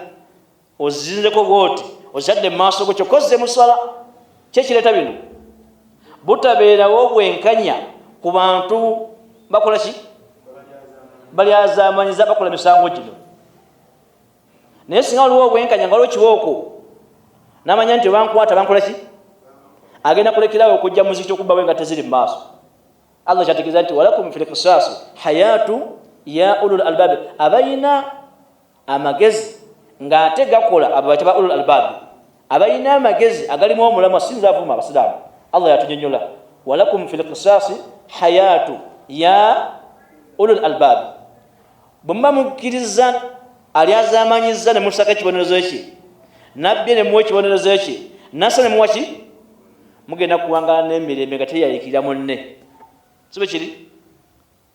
[SPEAKER 1] ozizinzeko bwoti ozitadde mu maaso go kyokka ozze muswala. Kyekireeta bino butabeerawo bwenkanya ku bantu bakola ki. Balyazamanyiza, bakola misango gino. Naye singa waliwo obwenkanya, nga waliwo kibooko, namanya nti bankwata bankola ki, agenda kulekerawo okujja muzikiti okubbawo engatto eziri mu maaso. Allah kyategeeza nti walakum fi lkisaasi hayatu ya ulul albabi. Abalina amagezi ng'ate gakola, abo bayita ba ulul albabi, abalina amagezi agalimu omulamwa. Sinza avuma abasiraamu, Allah yatunyonyola walakum fi lkisaasi hayatu ya ulul albabi. Bwe muba mukkiriza ali azamanyiza ne musaka ekibonerezo kye, nabbye ne muwa ekibonerezo kye, nasa ne muwa ki, mugenda kuwangala n'emirembe nga teyayikirira munne. Si bwe kiri?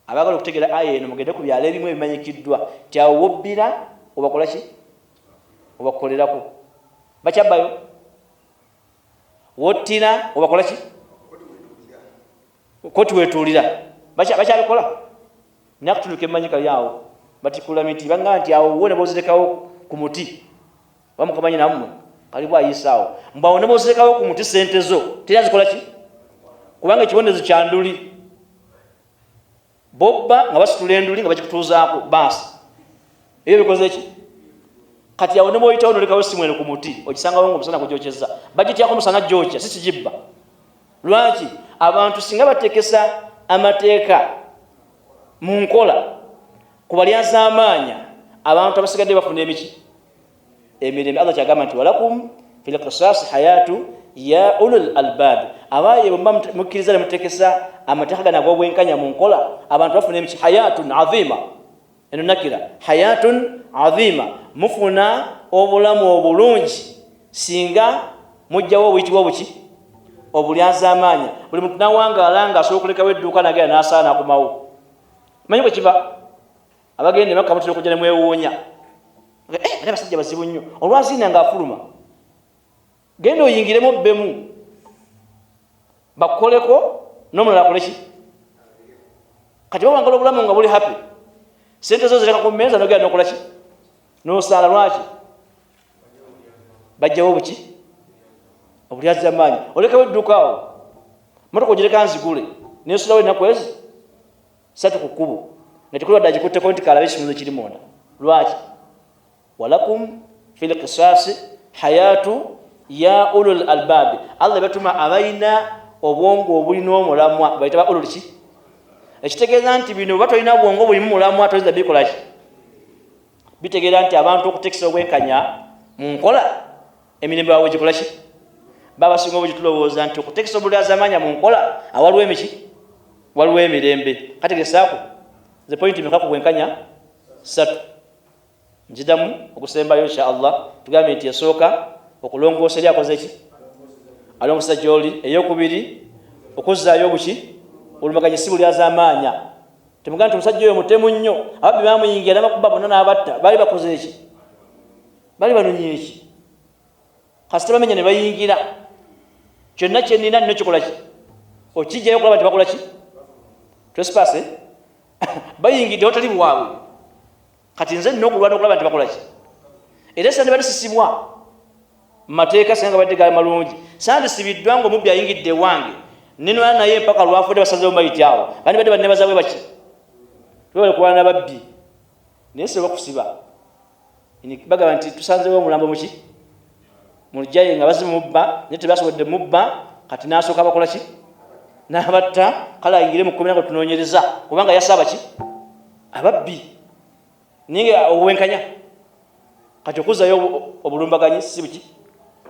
[SPEAKER 1] Abaagala okutegeera aya eno, mugende ku byalo ebimu ebimanyikiddwa nti awo wobbira obakola ki, obakolerako, bakyabbayo, wottira obakola ki, koti wetuulira, bakyabikola. Nina akatundu kemmanyi kali awo, batikula miti, baŋŋamba nti awo wo ne bozirekawo ku muti, bamukamanyi nammwe kali bwayisa awo, mbu awo ne bozirekawo ku muti sente zo terazikola ki, kubanga ekibonerezo kya nduli. Bobba nga basitula enduli nga bagikutuuzaako, baasi ebyo bikoze ki. Kati awo ne bwoyitawo nolekawo simu eno ku muti, ogisangawo nga omusana gujokyeza, bagityako omusana gyokya, si kigibba. Lwaki? Abantu singa batekesa amateeka mu nkola ku balyazaamaanya, abantu abasigadde bafuna emiki, emirembe. Allah kyagamba nti walakum fi lkisasi hayatu ya ulul albabi. Abaye bwemuba mukkiriza ne mutekesa amateeka gano ag'obwenkanya mu nkola, abantu bafuna emiki, hayatun azima. Eno nakira, hayatun azima, mufuna obulamu obulungi singa mujjawo obuyitibwa obuki, obulyazaamaanya. Buli muntu nawangaala nga asobola okulekawo edduuka nagenda nasaala nakomawo. Manyi bwe kiva, abagenda emaka mutera okujja nemwewuunya, bali abasajja bazibu nnyo, olwaziina ng'afuluma, genda oyingiremu obbemu bakukoleko n'omulala akole ki. Kati bawangala obulamu nga buli happy, sente zo zireka ku mmeeza nogenda nokola ki, nosaala. Lwaki? Bajjawo obuki, obulyazamaanyi. Olekawo edduuka awo, motoka ogireka nzigule nesulawo ennaku ezi 3 ku kkubo nga tekuli wadde agikutteko nti kalabe ekisumuzo kiri munda. Lwaki? Walakum fi lkisasi hayatu ya ulul albabi. Allah batuma abalina obwongo obulina omulamwa, bayita ba ulul ki, ekitegeeza nti bino oba tolina bwongo bulimu mulamwa toyinza bikolaki. Bitegeera nti abantu okutekesa obwenkanya mu nkola, emirembe baabwe gikola ki, babasinga obugi. Tulowooza nti okutekesa obulyazamanya mu nkola awaliwo emiki, waliwo emirembe. Kategesaako ze pointi meka ku bwenkanya? 3. Nzidamu okusembayo insha Allah. Tugambye nti esooka, okulongoosa eri akoze ki, alongoosa gyoli. Eyokubiri, okuzzaayo obuki, olumaganyi, si bulyazamaanya. Temugamba nti omusajja oyo mutemu nnyo, ababbi bamuyingira nabakuba bonna n'abatta. Baali bakoze eki? Bali banonye eki? Kasita bamenya ne bayingira, kyonna kyenina nino kikola ki, okijjayo okulaba nti bakola ki, trespass, bayingidde watali bwabwe. Kati nze nina okulwana okulaba nti bakola ki. Era sandi badisisibwa mumateeka singa gabadde gali malungi, sandisibiddwa nga omubbi ayingidde ewange nenwana naye mpaka lwafudde, basazewo mayiti awo, bandibadde bannebaza bwe baki, twebale kulwana nababbi. Naye si bakusiba, bagamba nti tusanzewo omulambo muki mulujjaye nga bazimubba, naye tebasobodde mubba. Kati nasooka bakola ki, nabatta, kale ayingire mu kkomera nga tunoonyereza kubanga yasaaba ki, ababbi. Naye nga obwenkanya kati okuzzayo obulumbaganyi si buki,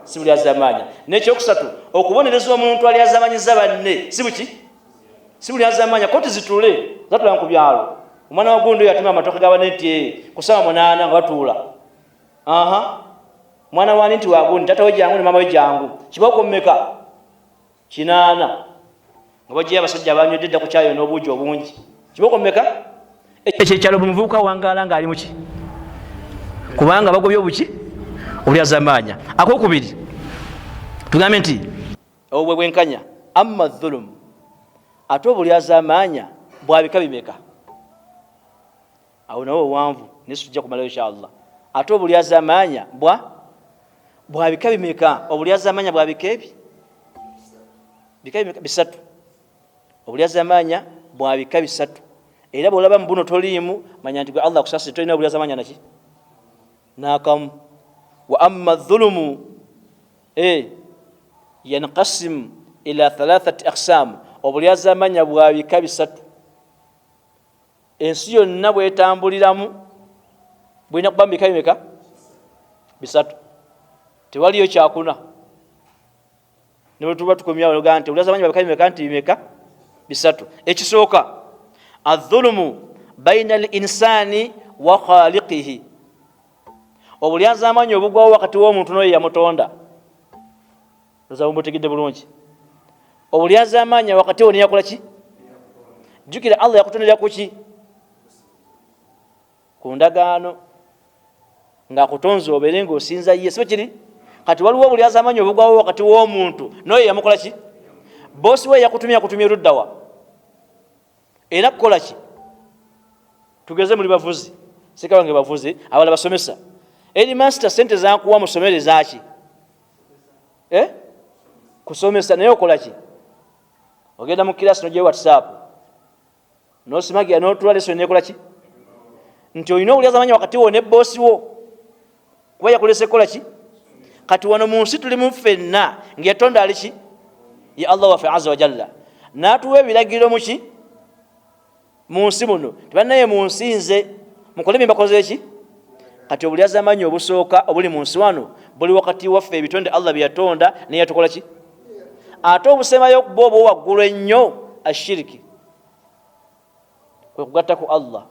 [SPEAKER 1] si bulyazamaanya. Nekyokusatu, okubonereza omuntu alyazamanyiza banne si buki, si bulyazamaanya. Koti zituule, zatula ku byalo, omwana wa gundi oyo atuma amatooke gabane nti ku ssaawa 8 nga batuula, aha mwana wani nti wagundi, tata we jangu ne mama we jangu, kibooko mmeka, 8, nga bagiyo abasajja abanywedde edda ku kyayo n'obuugi obungi, kibooko mmeka. Ekyo ekyalo buli muvubuka awangaala ng'ali muki, kubanga bagobye obuki, obulyazamaanya. Akokubiri tugambe nti obwo bwe bwenkanya. Amma dhulumu, ate obulyazamaanya bwa bika bimeka? Awo nawo owanvu, naye situjja kumalayo insha Allah. Ate obulyazamaanya bwa bika bimeka? Obulyazamaanya bwa bika ebi bika bimeka? Bisatu. Obulyazamaanya bwa bika bisatu. Era bwolaba mubuno toliimu, manya nti gwe Allah akusasire, tolina bulyazamanya naki nakamu. Wa amma dhulumu yanqasim ila thalathati aqsam, obulyazamanya bwa bika bisatu. Ensi yonna bwetambuliramu bulina kuba mubika bimeka? Bisatu, tewaliyo kyakuna. Nebwetuba tukomyawo nogaa nti obulyazamanya bwa bika bimeka? Nti bimeka? Bisatu. Ekisooka, adhulumu baina al insani wa khaliqihi, obulyazamanya obugwawo wakati w'omuntu n'oyo yamutonda. Ozamubutegedde bulungi. Obulyazamanya wakati wo neyakola ki? Jjukira Allah yakutondera kuki? Ku ndagaano, ng'akutonze obeere ng'osinza ye, sibe kiri? Kati waliwo obulyazamanya obugwawo wakati w'omuntu n'oyo yamukola ki? Boosi we yakutumye, yakutumye luddawa era kukola ki? Tugeze muli bavuzi, sikabange bavuzi, abalala basomesa. Eri master sente zakuwa musomere zaki? Eh? Kusomesa. Naye okola ki? Ogenda mu kirasi nogyayo WhatsApp nosimagira notula lesson nekola ki? Nti olina obulyazamanya wakati wo ne boosi wo, kuba yakulese kukola ki? Kati wano mu nsi tulimu ffenna ngayatonda ali ki? Ye Allah waffe azza wajalla, natuwa ebiragiro muki mu nsi muno, tebanaye mu nsi nze mukole byembakoze ki. Kati obulyazamanyi obusooka obuli mu nsi wano buli wakati waffe ebitonde Allah byeyatonda naye yatukola ki. Ate obusemayo okuba obwo waggulu ennyo, ashiriki, kwe kugatta ku Allah.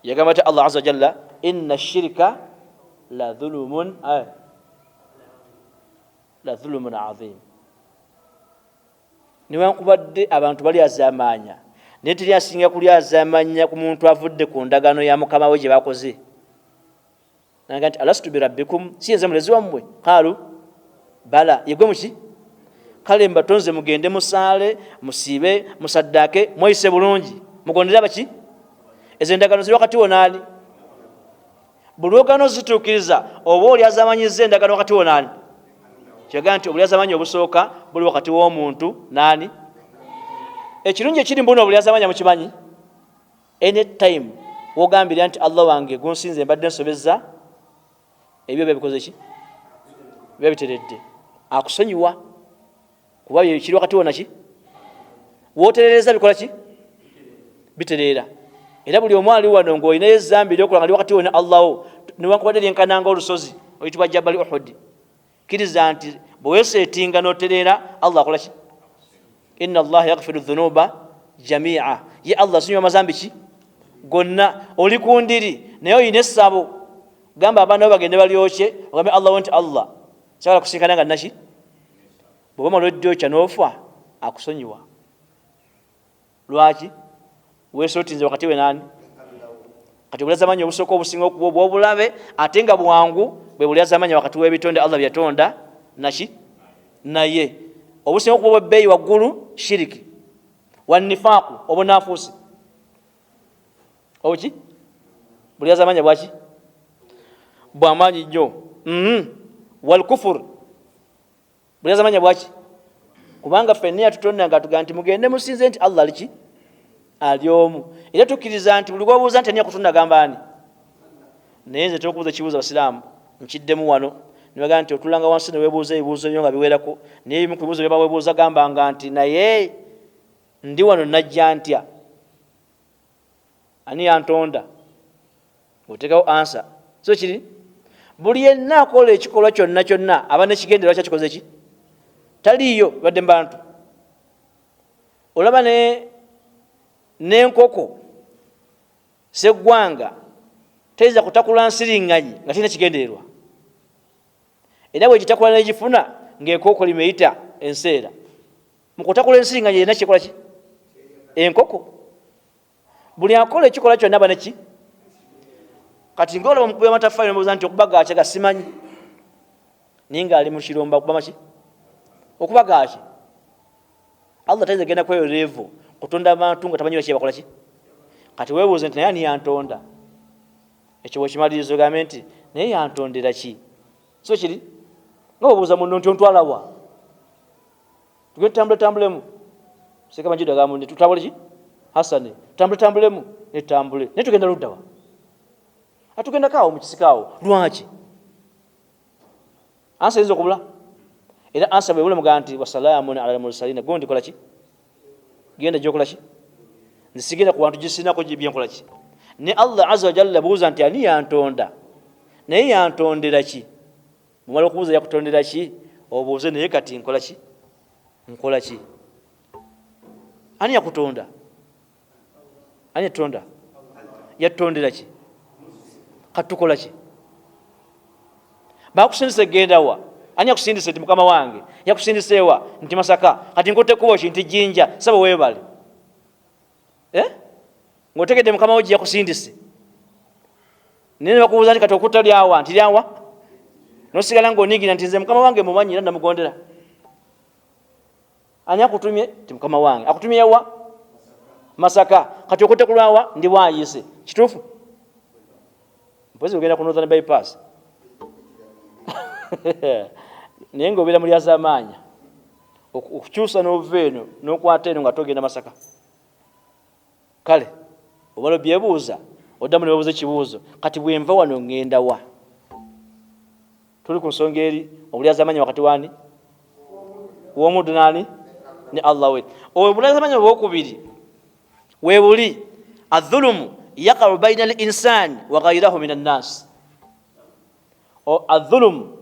[SPEAKER 1] Yagamba ti Allah azza wajalla, inna shirika la dhulumun la dhulumun azim. Newankubadde abantu balyazamanya, naye teri asinga kulyazamanya ku muntu avudde ku ndagaano ya mukama we gye bakoze. Naga nti alastu birabbikum, si yenze mulezi wammwe? Qaalu bala, yegwe muki? Kale mbatonze mugende musaale, musiibe, musaddaake, mweyise bulungi, mugondere abaki. Ezo endagaano ziri wakati wo naani? Buli lwogana ozituukiriza oba oli azamanyiza endagaano wakati wo naani? Kyagaa nti obulyazamanyi obusooka buli wakati w'omuntu naani. Ekirungi ekiri mbuno obulyazamanya mukimanyi, anytime wogambira nti Allah wange gunsinze, mbadde nsobezza, ebyo biba bikoze ki? Biba biteredde, akusonyiwa, kuba kiri wakati wo naki woterereza bikola ki? Bitereera. Era buli omu ali wano ngaolinayo ezambi lyokola nga li wakati wo ne Allahwo, newankubadde lyenkananga olusozi oyitibwa Jabali Uhudi, kkiriza nti bweweseetinga notereera, Allah akola ki? Inna Allaha yaghfiru dhunuba jamia, ye Allah asonyiwa amazambi ki gonna. Oli ku ndiri naye olina essabo, gamba abaana bo bagende balyokye, ogambe Allah wo nti Allah sagala kusinkana nga naki. Bwoba omala odyokya nofa, akusonyiwa. Lwaki wesotinze wakati we nani? Kati obulyazamanya obusooka obusinga okuba obwobulabe ate nga bwangu bwe bulyazamanya wakati w'ebitonde Allah byeyatonda naki naye. Obusinga okuba obwebbeeyi waggulu, shiriki wanifaaku, obunafuusi obuki bulyazamanya bwaki bwamaanyi nnyo. Walkufur bulyazamanya bwaki? Kubanga ffenna yatutonda nga tugaa nti mugende musinze nti Allah aliki ali omu, era tukkiriza nti buli gwobuuza nti ani yakutonda gamba ani. Naye nze tokubuuza ekibuuzo abasiraamu nkiddemu wano, nibagaa nti otulanga wansi newebuuza ebibuuzo byo nga biwerako, naye ebimu ku bibuuzo byeba webuuza gambanga nti naye ndi wano najja ntya, ani yantonda? Otekawo ansa. So kiri buli yenna akola ekikolwa kyonna kyonna aba nekigendererwa kyakikoze ki, taliiyo badde mu bantu. Olaba n'enkoko seggwanga teyinza kutakula nsiringanyi nga terina kigendererwa, era bwegitakula negifuna ngaenkoko limeyita enseera mukutakula ensiringanyi erina kyekola ki enkoko. Buli akola ekikola kyonna aba neki. Kati ngaolaba omukubi w'amataffaali nomubuuza nti okuba gaaki, ga simanyi, naye ngaali mu kiromba okuba maki okuba gaaki. Allah tayinza genda kweyo levo kutonda abantu nga tamanyi lwaki bakola ki. Kati weebuuze nti naye ani yantonda? Ekyo bwekimaliriza ogambe nti naye yantondera ki? So kiri nga bwebuuza munno nti ontwalawa, tugende tutambule tambulemu. Seka Majuda agamba nti tutambule ki? Hasani, tambule tambulemu netambule, naye tugenda luddawa? Atugendako awo mukisika awo. Lwaki ansa eyinza okubula? Era ansa bwebula mugaa nti wasalaamun ala lmursalina. Gondi kola ki? Genda gyokola ki? Nze sigenda ku bantu gisinako byenkola ki. Ne Allah aza wajalla buuza nti ani yantonda, naye yantondera ki? Mumala okubuuza yakutondera ki, obuuze naye kati nkola ki, nkola ki? Ani yakutonda? Ani yatutonda? Yatutondera ki? Kati tukola ki? Bakusindise genda wa? Ani yakusindise? Nti mukama wange. Yakusindise wa? Nti Masaka. Kati nkutte kubo ki? Nti Jinja. Saba weebale, eh? Ng'otegedde mukama wo gye yakusindise, naye nebakubuuza nti kati okutta lyawa? Nti lyawa, nosigala ng'oniigira nti nze mukama wange mumanyi era namugondera. Ani akutumye? Ti mukama wange. Akutumye wa? Masaka. Kati okutte kulwawa? Ndi bwayise. Kituufu? Mpozi ogenda ku Northern Bypass, naye ngaobeera mu lyazamaanya okukyusa n'ova eno n'okwata eno nga togenda Masaka. Kale obala obyebuuza, oddamu nebabuuza ekibuuzo, kati bwenva wano ŋŋenda wa? Tuli ku nsonga eri obulyazamanya wakati wani w'omuddu nani ne Allah we. Obulyazamanya obwokubiri webuli adhulumu yaqau baina al insani wa ghairahu min annas. Adhulumu,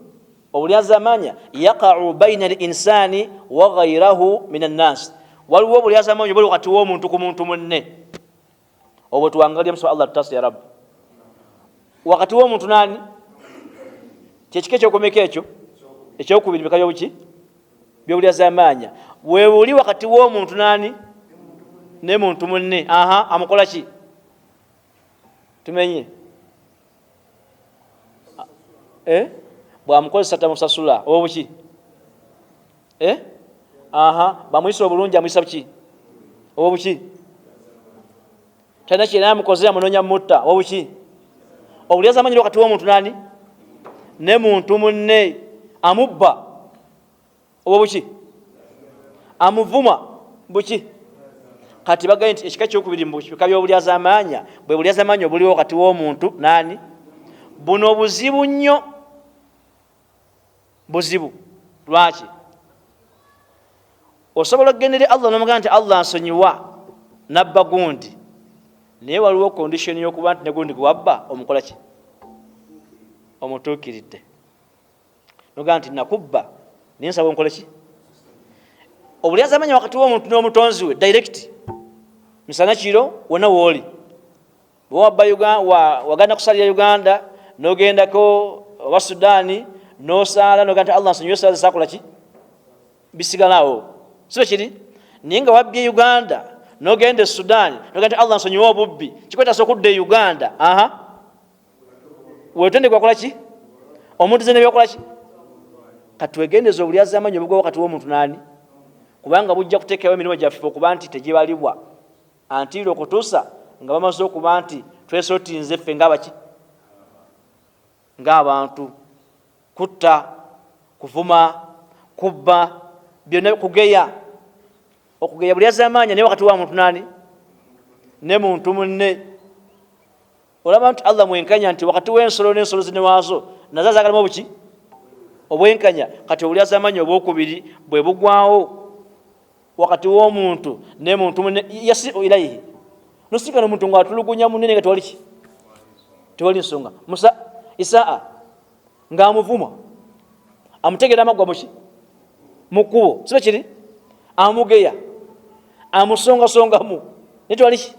[SPEAKER 1] obulyazamanya, yaqau baina al insani wa ghairahu min annas. Waliwo obulyazamanya obuli wakati w'omuntu ku muntu munne, obwo tuwangalye musa Allah tutase ya Rabbi. Wakati w'omuntu nani? Kyekika ekyokumeka ekyo ekyokubiri, bika byobuki byobulyazamanya webuli wakati w'omuntu nani ne muntu munne. Aha, amukola ki? Tumenye, eh? Bwamukozesa tamusasula oba buki, eh? Aha, bamuyisa obulungi, amuyisa buki oba buki? Talina kyena amukoze, amunonya mutta oba buki? Obulyazamanyire wakati w'omuntu nani ne muntu munne, amubba oba buki, amuvuma buki. Kati bagaye nti ekika kyokubiri mu bika by'obulyazamaanya bwe bulyazamaanya obuliwo wakati w'omuntu nani. Buno buzibu nnyo, buzibu. Lwaki? Osobola okugendera Allah nomugamba nti Allah nsonyiwa nabba gundi, naye waliwo condition y'okuba nti ne gundi gwewabba omukola ki? Omutuukiridde. Nogamba nti nakubba, naye nsaba onkole ki? Obulyazamanya wakati w'omuntu n'omutonzi we direct, misana kiro wonna wooli. Wewabba wagenda kusalira Uganda, nogendako oba Sudaani, nosaala, nogamba nti Allah nsonyiwe esala zesakola ki, bisigalawo, sibe kiri. Naye nga wabbye Uganda nogenda e Sudaani, nogamba nti Allah nsonyiwe obubbi, kikwetasa okudda e Uganda. Aha, wetende gwakola ki? Omuntu ze nebyakola ki? Kati twegendeza obulyazamanyi obugwa wakati w'omuntu nani, kubanga bujja kuteekawo emirimu gyaffe okuba nti tegibalibwa antiira okutuusa nga bamaze okuba nti twesotinze ffe ngaabaki, ng'abantu. Kutta, kuvuma, kubba, byonna, kugeya. Okugeya bulyazamaanya, naye wakati wa muntu nani ne muntu munne. Olaba nti Allah mwenkanya, nti wakati w'ensolo n'ensolo zine waazo nazo azagalamu obuki obwenkanya. Kati obulyazamaanya obwokubiri bwe bugwawo wakati w'omuntu ne muntu munne, yasiu ilaihi. Nosikana omuntu ngaatulugunya munne nga tewali ki, tewali nsonga. Musa isaa ng'amuvuma, amutegera amaggwa muki mu kkubo, siba kiri, amugeya, amusongasongamu, naye tewali ki.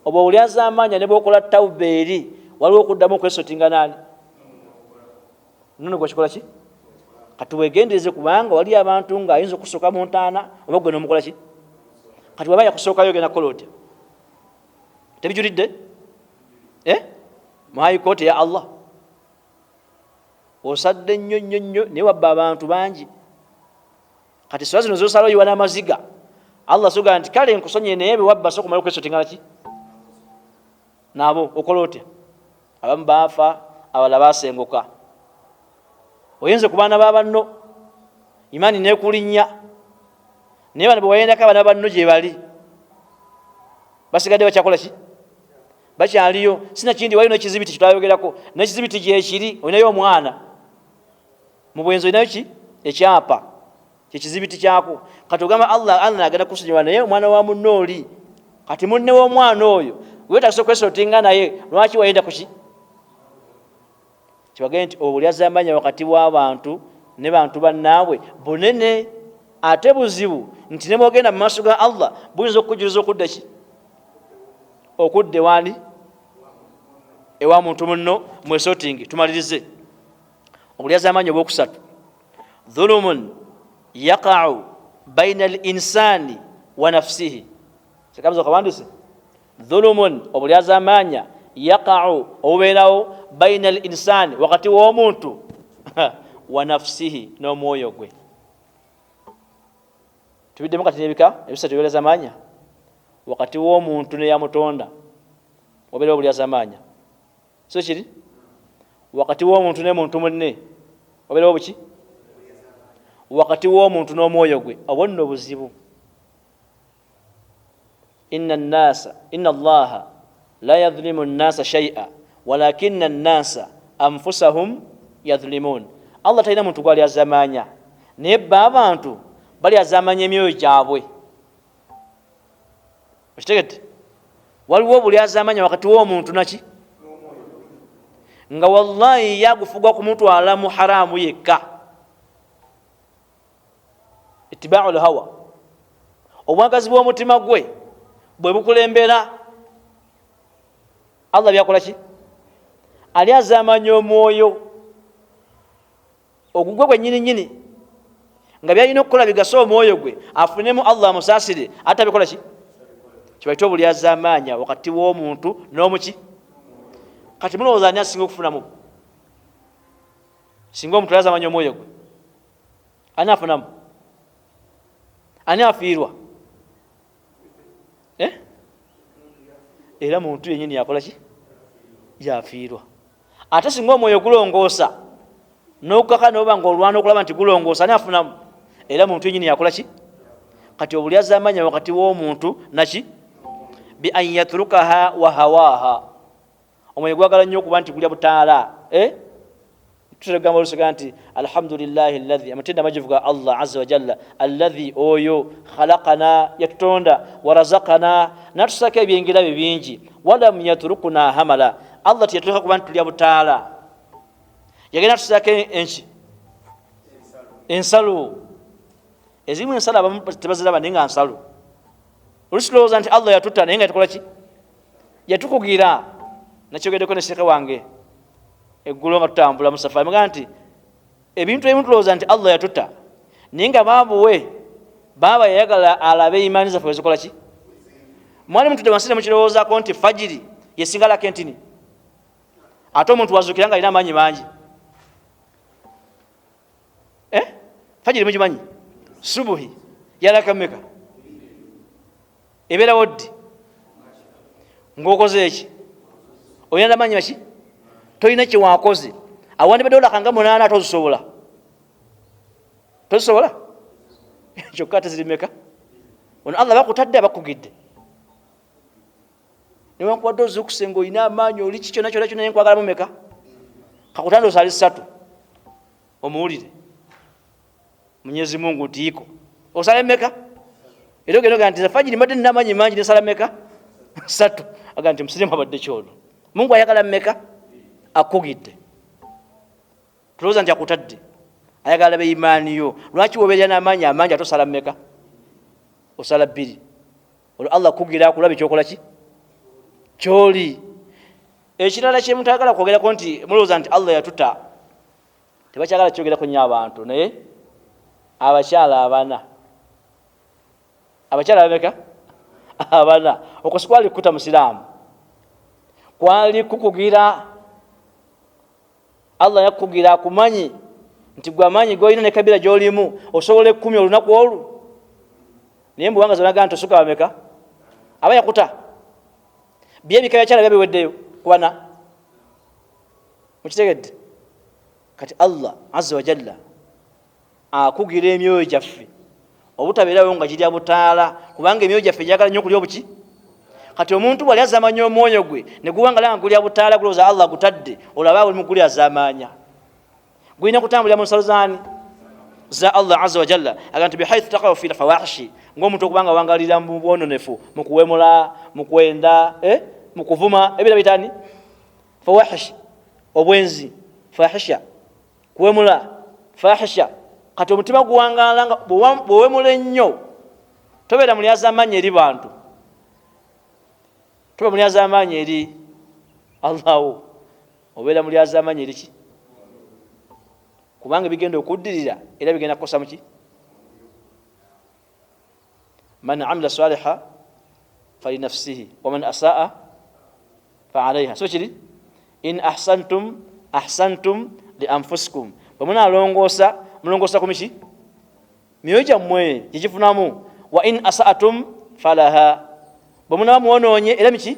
[SPEAKER 1] Oba obulyazamaanya ne bwokola tawuba eri waliwo okuddamu okwesotinga nani nono gwakikola ki. Kati wegendereze, kubanga wali abantu nga ayinza okusooka mu ntaana oba gwe nomukola ki. Kati waba yakusookayo, ogenda kukola otya? Tebijulidde, eh? Mu high court ya Allah osadde nnyo nnyo nnyo, naye wabba abantu bangi. Kati sura zino zosala oyiwa n'amaziga. Allah soga nti kale nkusonyiye, naye bewabba so kumala okwesotinga ki nabo, okola otya? Abamu baafa, abalala basenguka. Oyinza ku baana ba banno imaani nekulinnya, naye bano bewayendako abaana banno gye bali. Basigadde bakyakola ki? Bakyaliyo. Sinakindi waliyo nekizibiti kyetwayogerako, nekizibiti gyekiri, olinayo omwana mu bwenzi, olinayo ki ekyapa kyekizibiti kyako. Kati ogamba Allah, Allah agenda kusonyiwa, naye omwana wa munno oli, kati munne w'omwana oyo wetagisa okwesotinga naye, lwaki wayenda kuki? Kibagende nti obulyazamanya wakati w'abantu ne bantu bannaabwe bunene ate buzibu, nti ne bwogenda mu maaso ga Allah buyinza okukujuliza okudda ki, okudda ewani, ewa muntu munno mwesotingi. Tumalirize obulyazamanya obwokusatu, dhulumun yaqau baina al insani wa nafsihi. Sekabuza okawandise, dhulumun, obulyazamanya, yaqau, obubeerawo, baina al insani, wakati w'omuntu, wa nafsihi, n'omwoyo gwe. Tubiddemu kati n'ebika ebisatu ebyolezamanya. Wakati w'omuntu neyamutonda wabeerawo obulyazamanya, so kiri wakati w'omuntu ne muntu munne wabeerawo buki, wakati w'omuntu n'omwoyo gwe, obwo nno buzibu. Inna nnasa, inna Allaha la yadhlimu nnasa shaia walakina nnasa anfusahum yadhlimun. Allah talina muntu gwali azamanya, naye ba abantu bali azamanya emyoyo gyabwe. Okitegedde? Waliwo buli azamanya wakati w'omuntu naki, nga wallahi yagufuga kumutwala mu haramu yekka, itibau lhawa, obwagazi bw'omutima gwe bwe bukulembera. Allah byakola ki? Ali azamanya omwoyo ogugwe gwenyini nyini, nga byalina okukola bigasa omwoyo gwe afunemu Allah amusaasire, ate abikola ki? Kibaite obulyazamanya wakati w'omuntu n'omuki. Kati mulowooza ani asinga okufunamu singa omuntu yazamanya omwoyo gwe? Ani afunamu? Ani afiirwa? Eh? Era muntu yenyini yakola ki? Yafiirwa. Ate singa omwoyo gulongoosa nokukaka noba nga olwana okulaba nti gulongoosa, ani afunamu? Era muntu yenyini yakola ki? Kati obulyazamanya wakati w'omuntu naki, bi an yatrukaha wa hawaha. Omwoyo gwagala nnyo okuba nti gulya butaala, eh? Tutagamba olusoga nti alhamdulillahi alladhi, amatendo amajivu ga Allah azza wa jalla, alladhi, oyo, khalaqana, yatutonda, warazakana, natusako ebyengera bye bingi, walam yatrukuna hamala, Allah teyatuleka kuba nti tulya butaala, yagenda tusako enki, ensalo ezimu, ensalo abamu tebaziraba naye nga nsalo. Olusi tulowooza nti Allah yatuta, naye nga yatukola ki? Yatukugira. Nakyogeddeko ne sheekhe wange eggulo nga tutambula mu safari, mugamba nti ebintu ebimu tulowooza nti Allah yatuta, naye nga baabuwe baaba yayagala alabe imaani zaffe wezikola ki. Mwali mutudde wansi ne mukirowoozaako nti fajiri yesingalako entini, ate omuntu wazuukira nga alina amaanyi mangi, eh? Fajiri mugimanyi, subuhi yalaka meka, ebeerawo ddi, ngaokoze eki, olina namanyi maki, tolina kyewakoze, awandibadde olakanga 8, ate ozisobola, tozisobola, kyokka ate ziri meka? Ono Allah bakutadde, abakugidde, newankubadde ozukuse nga olina amaanyi, oli ki kyona kyona kyona, nenkwagalamu meka, kakutanda osali 3, omuwulire Munyezi Mungu ntiiko osala meka, era ogenda ogaa nti fajiri mbadde nina amaanyi mangi nesala meka 3, aga nti musirimu abadde kyono. Mungu ayagala meka, akugidde. Tulowooza nti akutadde, ayagala be imaani yo. Lwaki wobeerera n'amaanyi amangi ate osala meka? Osala 2. Olwo Allah kugira akulaba ekyokola ki kyoli. Ekirala kyemutayagala kwogerako nti mulowooza nti Allah yatuta, tebakyagala kyogerako nnyo abantu, naye abakyala abana, abakyala bameka? Abana. Okwo sikwali kukuta musiraamu, kwali kukugira. Allah yakukugira akumanyi nti gwe amaanyi golina ne kabira gyolimu osobola 10 olunaku olwo, naye mbuwanga zonaga nti osuka bameka, aba yakuta byebika byakyala bya biweddeyo kubana. Mukitegedde? Kati Allah azza wajalla akugira emyoyo gyaffe obutabeerawo nga girya butaala, kubanga emyoyo gyaffe gyagala nnyo okulya obuki. Kati omuntu bwali azamanya omwoyo gwe neguwangala nga gulya butaala, gulowooza Allah gutadde, olaba oli muguli azamanya, gulina kutambulira mu nsalo zaani? Za Allah azza wa jalla. Aga nti bihaithu taqau fi lfawahishi, ngaomuntu okubanga awangalira mu bwononefu, mu kuwemula, mu kwenda, mu kuvuma, ebira bitani fawahishi, obwenzi fahisha, kuwemula fahisha. Kati omutima guwangala nga bwowemula ennyo, tobeera mulyazaamaanyi eri bantu, toba mulyazaamaanyi eri Allahu, obeera mulyazaamaanyi eri ki? Kubanga bigenda okuddirira era bigenda kukosa muki. Man amila saliha falinafsihi waman asaa faalaiha. So kiri in ahsantum ahsantum lianfusikum, bwe munalongoosa mulongoosa ku miki myoyo gyammwe gyegifunamu. Wa in asaatum falaha, bwe munaba mwonoonye era miki.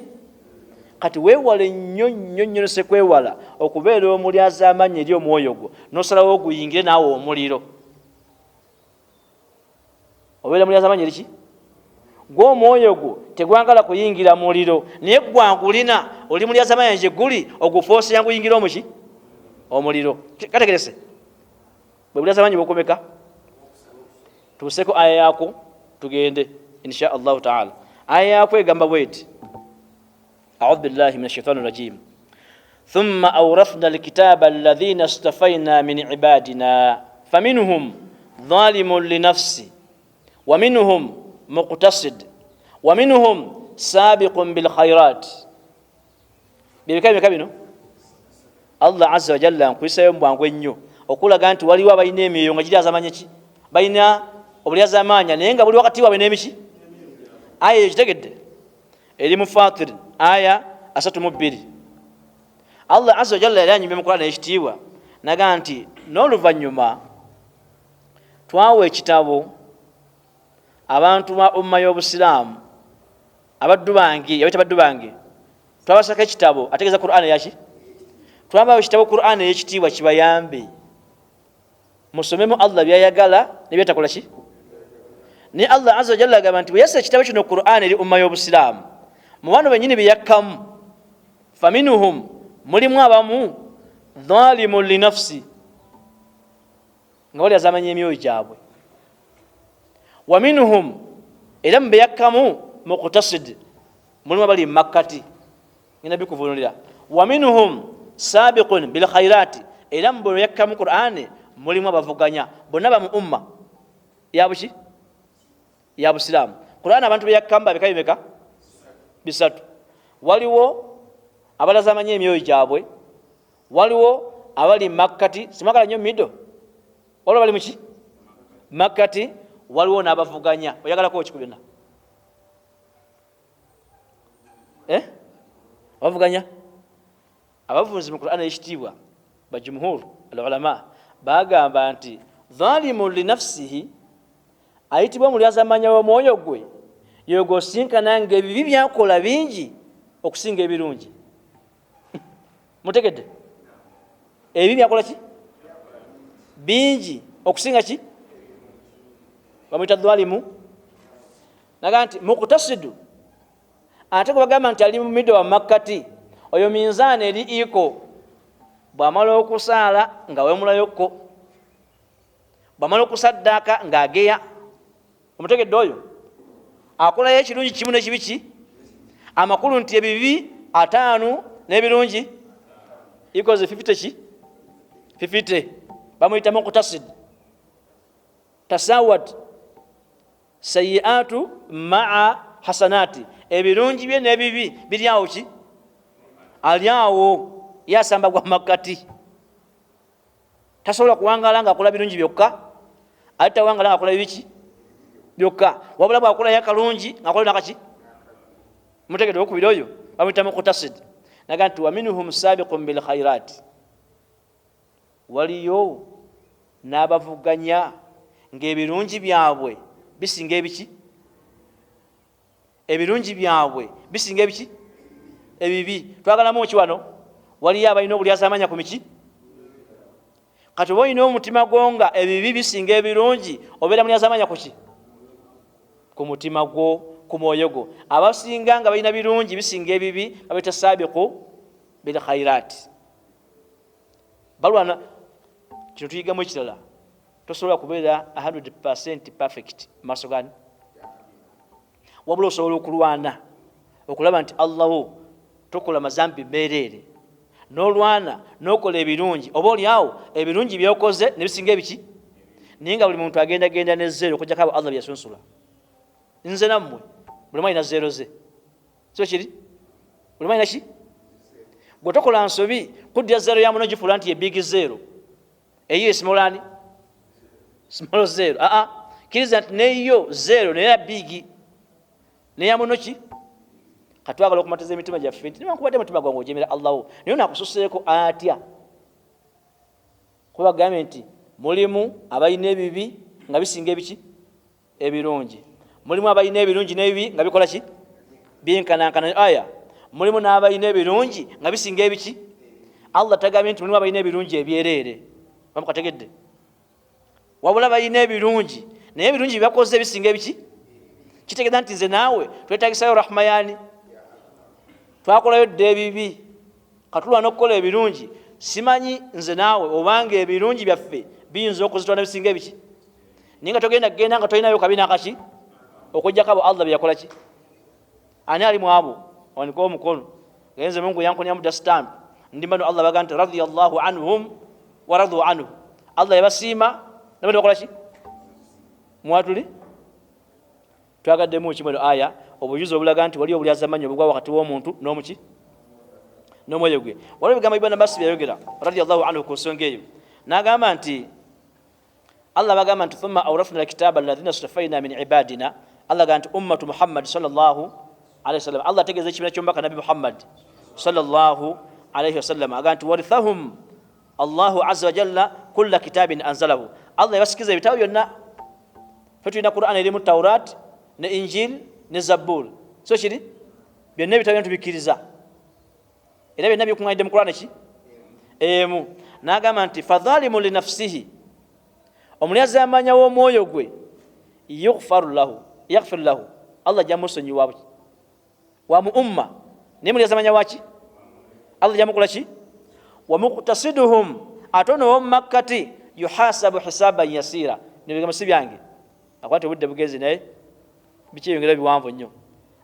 [SPEAKER 1] Kati weewale nnyo nnyo nnyo nosekwewala okubeera omulyazaamaanyi eri omwoyo gwo, nosalawo oguyingire naawe omuliro. Obeera mulyazaamaanyi eriki? Gwe omwoyo gwo tegwagala kuyingira muliro, naye gwagulina, oli mulyazaamaanyi gye guli, ogufooseya guyingira omuki omuliro. Kategerese bwe bulyazaamaanyi bwokomeka. Tuuseko aya yako tugende insha allahu taala. Aya yako egamba bweti: audhu billahi min ashaitani rajim, thumma awrathna alkitaba alladhina istafaina min ibadina faminhum dhalimun linafsi wa minhum muqtasid wa minhum sabiqun bilkhairat. Byebika bimeka bino? Allah azza wajalla nkuyisayo mubwangu ennyo okulaga nti waliwo abalina emyoyo nga giri azamanya ki, balina obulyazamaanya naye nga buli wakati waabwe n'emiki. Aya eyo kitegedde eri mu Fatir aya 32. Allah azza wajalla yali anyumya mu Kurani ekitiibwa naga nti n'oluvannyuma twawa ekitabo abantu ba umma y'obusiraamu, abaddu bange, yabita baddu bange, twabasako ekitabo, ategeeza Qur'an yaki, twabawa ekitabo Qur'an ey'ekitiibwa kibayambe musomemu Allah byayagala nebyatakola ki. Naye Allah azza wajalla agamba nti bwe yassa ekitabo kino Qur'an eri umma y'obusiraamu, mu bano bennyini beyakkamu, faminuhum, mulimu abamu dhalimun linafsi, nga bali azamanya emyoyo gyabwe, wa minhum, era mu beyakkamu muqtasid, mulimu abali mumakkati, ngenda bikuvunulira, wa minhum sabiqun bilkhairati, era mu beyakkamu Qur'ani mulimu abavuganya, bonna ba mu umma yabuki ya busiraamu. Qur'ani abantu beyakkamu babika bimeka? Bisatu. Waliwo abalazamanya emyoyo gyabwe, waliwo abali makkati, simwagala nnyo mido, waliwo bali muki makkati, waliwo n'abavuganya. Oyagalako ki ku byonna? Abavuganya, abavunzi mu Qur'an ey'ekitiibwa bajumhur al ulama bagamba nti dhalimun linafsihi ayitibwa omulyazamanya w'omwoyo gwe yogosinkana nga ebibi byakola bingi okusinga ebirungi. Mutegedde? Ebibi byakola ki bingi okusinga ki, bamuyita dhalimu. Naga nti muktasidu, ate gwe bagamba nti ali mu mido wa makkati, oyo minzaani eri iko, bwamala okusaala nga wemulayokko, bwamala okusaddaaka ng'ageya. Omutegedde? Oyo akolayo ekirungi kimu n'ekibi ki, amakulu nti ebibi 50 n'ebirungi equals 50 ki 50, bamuyita muktasid. Tasawat sayiatu maa hasanati, ebirungi bye n'ebibi biri awo ki, ali awo yasamba gwa makkati, tasobola kuwangala nga akola birungi byokka, ate tawangala nga akola bibiki byokka, wabula bwakolayo akalungi ngakola nakaki. Mutegedde? Okubiri oyo bamuyita muktasid. Naga nti waminhum sabiqun bilkhairat, waliyo n'abavuganya ng'ebirungi byabwe bisinga ebiki, ebirungi byabwe bisinga ebiki ebibi. Twagalamu ki wano? Waliyo abalina obulyazamanya ku miki. Kati oba olina omutima gwo nga ebibi bisinga ebirungi, obeera mulyazamanya kuki? Ku mutima gwo. Ku mwoyo gwo. Abasinga nga balina birungi bisinga ebibi babita sabiqu bil khairat, balwana. Kino tuyigamu ekirala, tosobola kubeera 100 perfect maaso gani, wabula osobola okulwana okulaba nti Allahu tokola mazambi mereere, nolwana nokola ebirungi, oba oliawo ebirungi byokoze nebisinga ebiki. Naye nga buli muntu agenda genda ne zero, okujjako abo Allah byasunsula. Nze nammwe buli omu alina zero ze, so kiri buli omu alina ki. Gwe tokola nsobi kuddira zero ya muno gifuula nti ye big zero, eyo small ani small zero. Aa, kkiriza nti neyo zero naye ya big, neya muno ki. Katwagala okumatiza emitima gyaffe nti newankubadde mutima gwange ojemera Allahu, naye nakususeeko atya? Kuba gambye nti mulimu abalina ebibi nga bisinga ebiki ebirungi, mulimu abalina ebirungi n'ebibi nga bikola ki byenkanankana. Aya mulimu n'abalina ebirungi nga bisinga ebiki. Allah tagambye nti mulimu abalina ebirungi ebyereere, bamukategedde, wabula balina ebirungi naye ebirungi byebakoze bisinga ebiki. Kitegeeza nti nze naawe twetagisayo rahma yani, twakolayo dda ebibi, katulwana okukola ebirungi. Simanyi nze naawe obanga ebirungi byaffe biyinza okuzitwa nebisinga ebiki, naye nga togenda kugenda nga tolinayo kabi nakaki, okujjako abo Allah byeyakola ki. Ani ali mu abo? Waniko omukono. Ngenze Mungu yankonyamu da stamp ndi bano. Allah baga nti radiyallahu anhum wa radu anhu, Allah yabasiima nabo ne bakola ki. Mwatuli twagaddemu kimwe no aya obujuzi obulaga nti wali obulyazamanyi obugwa wakati w'omuntu n'omuki n'omwoyo gwe. Waliwo ebigambo Ibn Abbas byayogera radiyallahu anhu ku nsonga eyo, n'agamba nti Allah bagamba nti thumma awrathna alkitaba alladhina stafaina min ibadina. Allah gamba nti ummatu Muhammad sallallahu alaihi wasallam, Allah ategeeza ekibiina ky'omubaka Nabi Muhammad sallallahu alaihi wasallam, agamba nti warithahum Allahu azza wa jalla kulla kitabin anzalahu, Allah yabasikiza ebitabo byonna. Fe tulina Quran erimu Taurat ne Injil ne Zabur, so kiri byonna ebitabo byonna tubikkiriza, era byonna bikuŋŋanidde mu Quran ki emu. N'agamba nti fadhalimu linafsihi, omulyazaamanya w'omwoyo gwe, yughfaru lahu, yaghfir lahu, Allah jamusonyiwa wa mu umma. Naye mulyazamanya waki Allah jamukola ki. Wa muqtasiduhum, ate ono womumakkati, yuhasabu hisaban yasira. Nebigambo si byange, akwate obudde bugezi naye bikyeyongera biwanvu nnyo.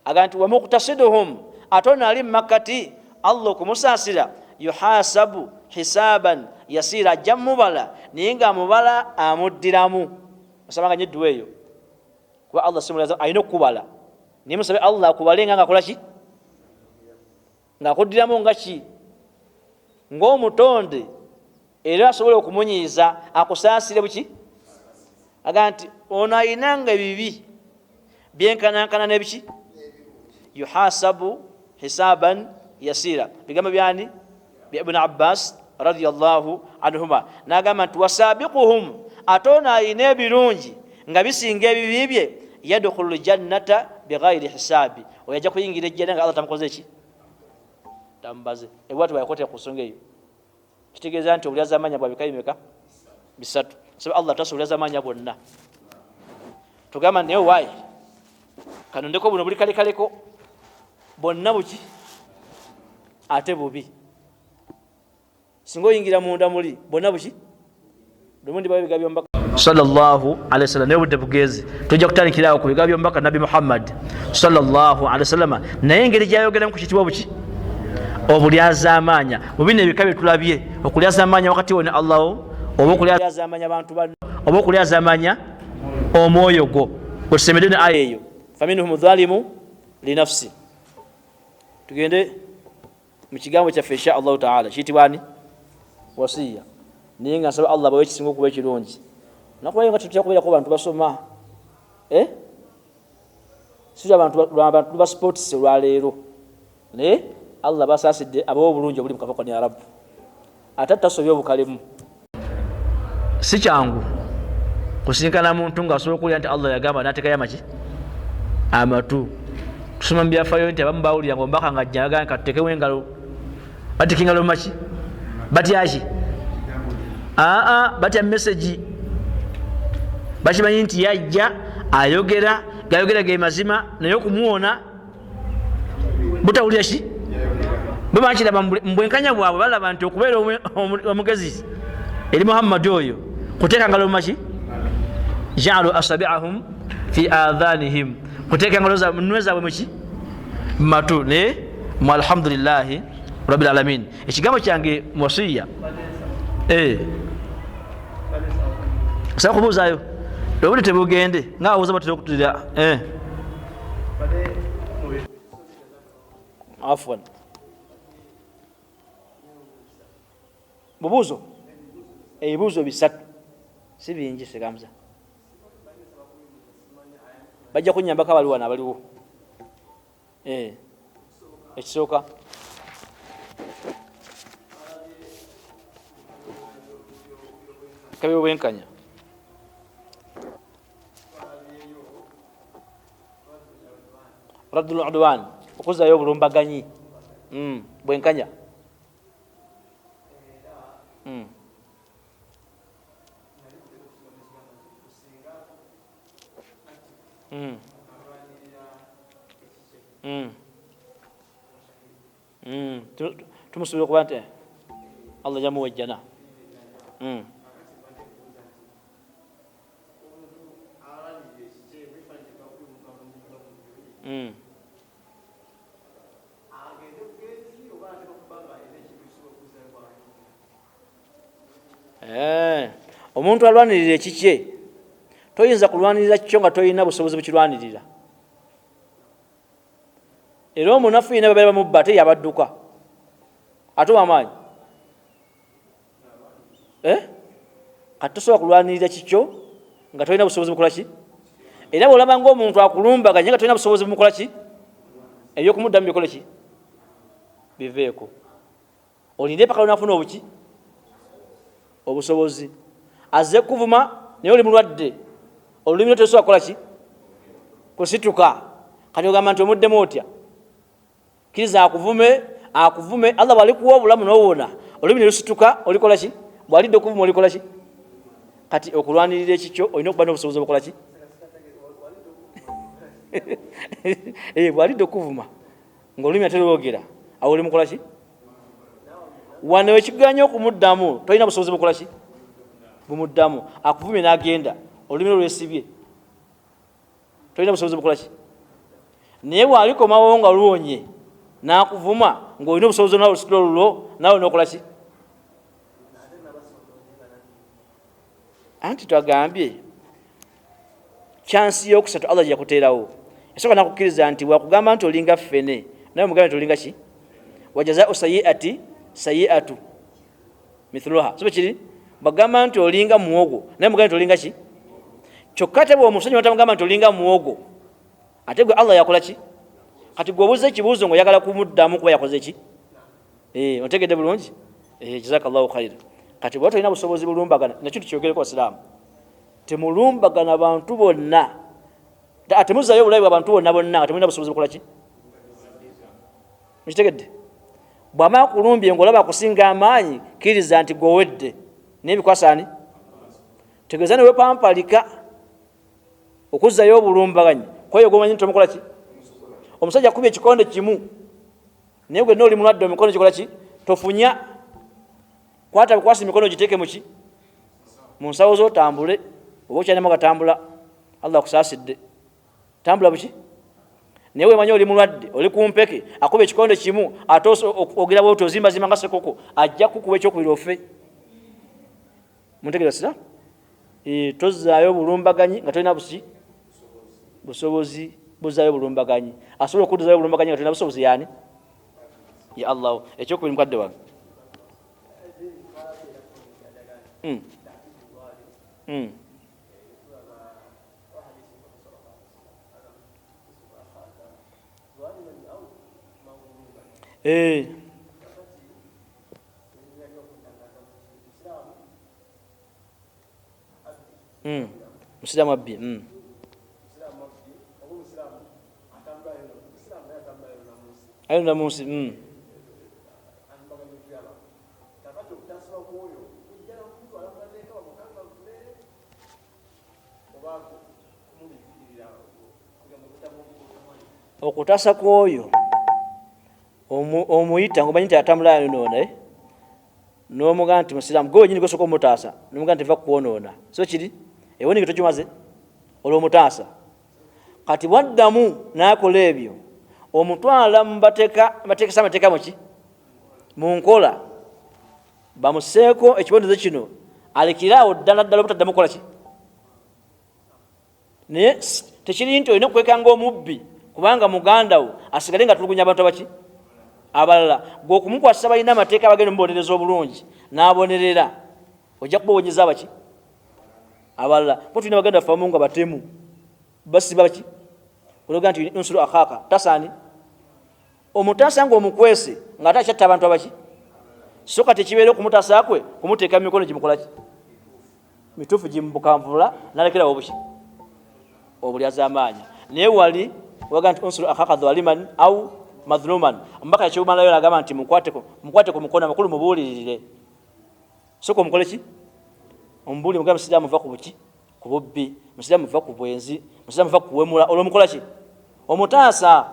[SPEAKER 1] Agamba nti wa muqtasiduhum, ate ono ali mumakkati Allah okumusaasira, yuhasabu hisaban yasira, ajja mubala naye nga amubala amuddiramu. Osabanga nyo edduwa eyo, kuba Allah simulaza alina okukubala, naye musabe Allah akubale nga akola ki, ng'akuddiramu nga ki, ng'omutonde, era asobola okumunyiiza akusaasire buki. Agamba nti ono ayinanga ebibi byenkanankana n'ebiki, yuhasabu hisaban yasira. Bigambo byani? Bya Ibn Abbas radiyallahu anhuma. N'agamba nti wasabiquhum, ate ono ayina ebirungi nga bisinga ebibi bye, yadkhulu ljannata bighairi hisabi, oyo ajja kuyingira ejjana nga Allah tamukoze ki, tamubaze. Ebwati bwayakotera ku nsonga eyo, kitegeeza nti obulyazamanya bwa bika bimeka? Bisatu. Saba Allah tasa obulyazamanya bwonna. Tugamba naye waayi kano ndeko buno buli kalekaleko bwonna buki ate bubi, singa oyingira munda muli bwonna buki lumu ndibawo ebigambo by'omubaka sallallahu alaihi wasallam. Naye obudde bugenze, tujja kutandikirawo ku bigambo by'omubaka Nabbi Muhammad sallallahu alaihi wasallam, naye engeri gyayogeramu ku kitibwa buki obulyazaamaanya mu bino ebika bye tulabye, okulyazaamaanya wakati wo ne Allahu, oba okulyazaamaanya abantu banno, oba okulyazaamaanya omwoyo gwo. Wetusemedde ne aya eyo faminhum dhalimu linafsi. Tugende mu kigambo kyaffe insha Allahu taala kiyitibwa ani wasiya, naye nga nsaba Allah bawe ekisinga okuba ekirungi. Nakubayo nga tetutera kubeerako bantu basoma, si abantu ba sports olwaleero, naye Allah basaasidde abawa obulungi obuli mu kabaka ne Arabu, ate tasobya obukalemu. Si kyangu kusinkana muntu ng'asobola okuwulira nti Allah yagamba n'ateekayo amaki amatu. Tusoma mu byafaayo nti abamu bawulira nga omubaka nga ajja agamba katuteekewo engalo, bateeka engalo mumaki, batyaki? Aa, batya mesegi, bakimanyi nti yajja ayogera. Gayogera ge mazima, naye okumuwona butawulira ki bwe bakiraba mu bwenkanya bwabwe, balaba nti okubeera omugezi eri Muhammadi oyo kuteeka ngalo mumaki, jaalu asabiahum fi adhanihim, kuteeka ngalo nwe zaabwe muki matu. Naye mu alhamdulillahi rabbil alamin, ekigambo kyange muwasiya osaba kubuuzaayo obudde tebugende nga abuuza batera okutulira. Afwan, bubuuzo ebibuuzo bisatu si bingi, segamza bajja kunyambako abali wano abaliwo. Ekisooka, kabe obwenkanya. Raddul udwan, okuzayo obulumbaganyi, bwenkanya. Tumusuubira okuba nti Allah jamuwa ejjana. Omuntu alwanirira ekikye, toyinza kulwanirira kikyo nga tolina busobozi bukirwanirira. Era omunafu yena babeera bamubba, ate yabadduka, ate wamaanyi. Kati tosobola kulwanirira kikyo nga tolina busobozi bukola ki. Era bwolaba nga omuntu akulumbaganye nga tolina busobozi bumukola ki, ebyokumuddamu bikole ki, biveeko, olinde paka lwonafuna obuki obusobozi. Azze kuvuma naye oli mulwadde, olulimi lwo telusobola kukola ki, kusituka. Kati ogamba nti omuddemu otya? Kkiriza akuvume, akuvume. Allah bwalikuwa obulamu nowona olulimi ne lusituka, olikola ki? Bwalidde okuvuma olikola ki? Kati okulwanirira ekikyo olina okuba n'obusobozi obukola ki. Bwalidde okuvuma ng'olulimi ate lwogera, awo oli mukola ki? Wano ekiganya okumuddamu, tolina busobozi bukola ki bumuddamu. Akuvumye n'agenda, olulimi lwo lwesibye, tolina busobozi bukola ki. Naye bwalikomawo nga luwonye n'akuvuma ng'olina obusobozi nawe olusitula olulwo, nawe n'okola ki? Anti twagambye kyansi yokusatu Allah gyeyakuteerawo, yasooka nakukkiriza nti wakugamba nti olinga ffene, nawe mugambe nti olinga ki, wajazau sayiati sayiatu mithluha, so kiri bagamba nti olinga muwogo, naye mugambe nti olinga ki. Kyokka ate bwomusonyiwa tamugamba nti olinga muwogo, ate gwe Allah yakola ki? Kati gwe obuuza ekibuuzo ngaoyagala kumuddamu kuba yakoze ki? Otegedde bulungi? Jazakallahu khaira. Kati bweba tolina busobozi bulumbagana, nakyo tukyogereko basiraamu, temulumbagana bantu bonna, temuzayo obulabe bwa bantu bonna bonna nga temulina busobozi bukola ki. Mukitegedde? Bw'ama akulumbye ng'olaba akusinga amaanyi, kkiriza nti gwowedde, naye bikwasaani tegeeza ne wepampalika okuzzayo obulumbaganyi kweyo gwomanyi nti omukola ki. Omusajja akubye ekikonde kimu, naye gwenna oli mulwadde, emikono gikola ki, tofunya, kwata bukwasi emikono giteeke muki mu nsawo zo, otambule oba okyalinamu gatambula, Allah akusaasidde, tambula buki. Naye wemanyi oli mulwadde, oli kumpeke, akuba ekikonde kimu, ate ogera bwoti ozimbazimba nga sekoko, ajja kukuba ekyokubiri ofe. Muntegeera sira? Tozaayo bulumbaganyi nga tolina busi busobozi buzaayo bulumbaganyi. Asobola okuddayo bulumbaganyi nga tolina busobozi yani ya Allah. Ekyokubiri, mukadde wange. Musiraamu abbye. Ayonona mu nsi. Okutaasa kw'oyo omuyita ngaomanyi nti atambula ayonoona, eh? N'omugamba nti musiraamu, gwe wenyini gosooka omutaasa, nomugamba nti va kukwonoona, so kiri ewoningi tokimaze, olwomutaasa. Kati bwaddamu n'akola ebyo, omutwala mubateekesa amateeka muki mu nkola, bamuseeko ekibonerezo kino, alekere awo ddala ddala obutaddamu kukola ki. Naye tekiri nti olina okwekanga omubbi kubanga muganda wo asigale nga atulugunya abantu abaki abalala, gwe okumukwasisa balina amateeka abagenda omubonereza obulungi n'abonerera, ojja kuba owonyeza abaki abalala. Bo tulina baganda baffe abamu nga batemu, basiba baki, ologa nti unsuru akhaka tasaani omutaasa nga omukwese nga ate akyatta abantu abaki. So kati ekibeera okumutaasa kwe kumuteeka mu mikono gimukolaki mituufu gimubukanvula nalekerawo obuki obulyazaamaanya. Naye wali waga nti unsuru akhaka dhaliman au madhluman, omubaka yakiwumalayo nagamba nti mukwate ku mukono, amakulu mubuulirire, soka omukole ki, omubuulire, mugambe musiraamu va ku buki, ku bubbi, musiraamu va ku bwenzi, musiraamu va ku kuwemula, olwo omukola ki, omutaasa.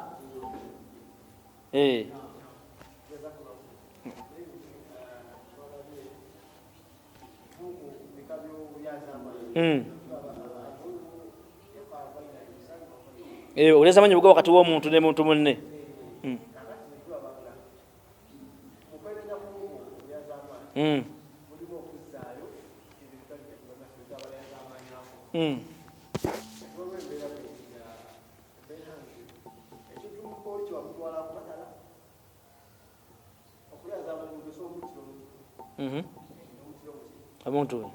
[SPEAKER 1] Obulyazaamaanyi bugwa wakati w'omuntu ne muntu munne. Omuntu we.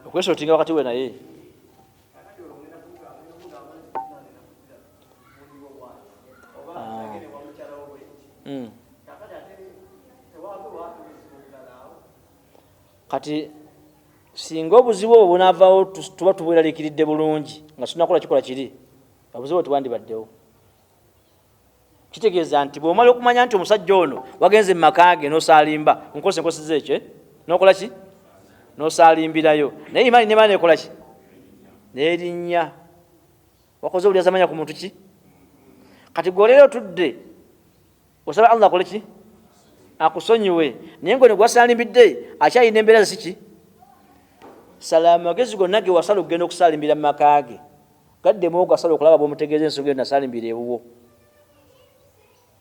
[SPEAKER 1] Okwesotinga wakati we naye. Kati singa obuzibu obwo bunaavaawo, tuba tubweraliikiridde bulungi nga tunakola kikola kiri, obuzibu tebwandibaddewo. Kitegeeza nti bw'omala okumanya nti omusajja ono wagenze mu maka ge n'osaalimba, nkosi enkosiza ekyo, eh? N'okola ki, n'osaalimbirayo, naye imaani nemaani ekola ki, n'erinnya wakoze obulyazamanya ku muntu ki. Kati gwe oleero otudde osaba Allah akole ki, akusonyiwe, naye ngono gwasaalimbidde akyalina embeera ze siki. Sala amagezi gonna ge wasala okugenda okusaalimbira mu maka ge, gaddemu ogasala okulaba bw'omutegeeza ensonga eyo nasaalimbira ewuwo,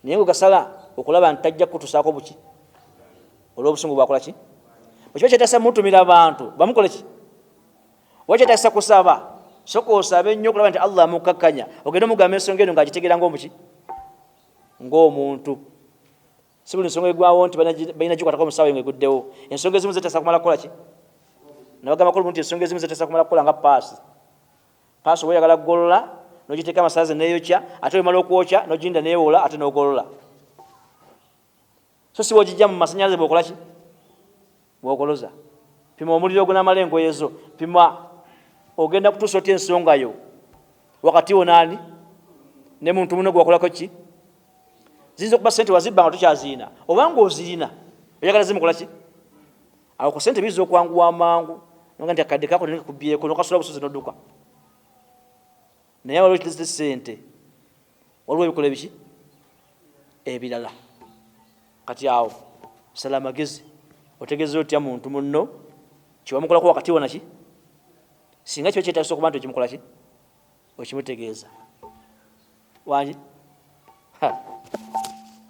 [SPEAKER 1] naye ngogasala okulaba nti tajja kukutusaako buki olw'obusungu bwakola ki. Bwe kiba kyetagisa mutumira abantu bamukole ki, oba kyetagisa kusaba, soka osabe nnyo okulaba nti Allah amukkakkanya, ogende omugamba ensonga eno ng'agitegeera ng'omuki, ng'omuntu. Si buli nsonga egwawo nti balina gikwatako omusawo nga eguddewo. Ensonga ezimu zetasa kumala kukola ki, nabagambako olumu nti ensonga ezimu zetasa kumala kukola nga paasi. Paasi oba oyagala kugolola n'ogiteeka amasalaze neeyokya, ate wemala okwokya n'oginda neewola ate n'ogolola. So si bw'ogijja mu masanyalaze bw'okola ki, bw'ogoloza. Pima omuliro ogunaamala engoye zo, pima ogenda kutuusa otya ensonga yo wakati wo naani ne muntu muno gwewakolako ki. Ziyinza okuba sente wazibba nga tokyaziina, oba ng'ozirina oyagala zimukola ki. Awo ku sente biyinza okwanguwa amangu, noga nti akadde kako nekakubyeko nokasula busozi nodduka. Naye waliwo ekitezete sente, waliwo ebikola ebiki ebirala. Kati awo sala amagezi, otegeeza otya muntu munno kyewamukolako wakati wo naki, singa kiba kyetagisa okuba nti okimukola ki, okimutegeeza wangi.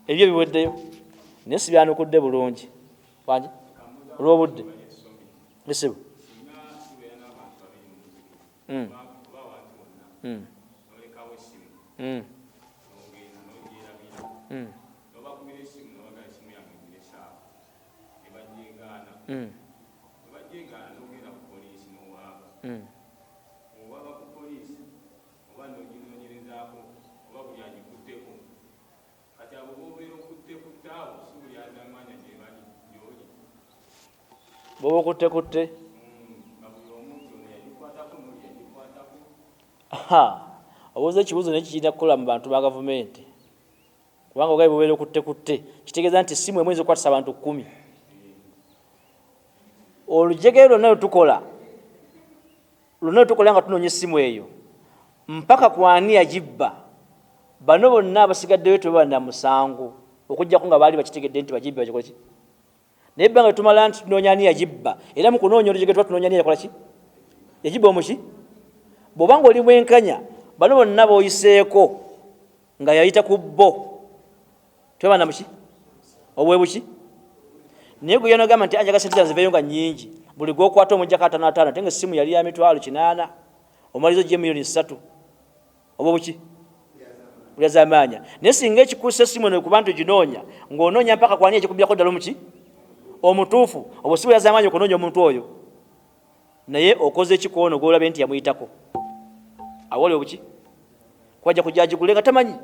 [SPEAKER 1] Ebyo biweddeyo naye sibyanukudde bulungi wangi olw'obudde bisibu. Bwoba okuttekutte obuuza ekibuuzo naye kikirina kukola mu bantu ba gavumenti, kubanga ogaye bubeera okuttekutte kitegeeza nti essimu emu eyinza okukwatisa abantu 10. Olujegere lwonna lwetukola, lwonna lwetukola nga tunoonya essimu eyo mpaka kwani yagibba, bano bonna abasigaddeyo tebaba na musango okuggyako nga baali bakitegedde nti bagibba bakikola ki. Naye ebbanga lyetumala nti tunoonya ani yagibba, era mu kunoonya olujegere tuba tunoonya ani yakola ki, yagibba omuki. Bw'oba nga oli mwenkanya, bano bonna b'oyiseeko nga yayita ku bo tebaba na muki obwebuki. Naye gwe yanagamba nti anjaga sente zange ziveeyo nga nnyingi, buli gw'okwata omuggyako ataano ataano, ate nga essimu yali ya 800,000, omaliriza ojja 3 million, oba buki bulyazaamaanya. Naye singa ekikuusa essimu eno kuba nti oginoonya ng'onoonya mpaka kwani ekikubbirako ddala omuki omutuufu, obwo si bulyazaamaanya okunoonya omuntu oyo, naye okoze ekikoono gw'olabye nti yamuyitako awali obuki kwajja kujja agigule nga tamanyi.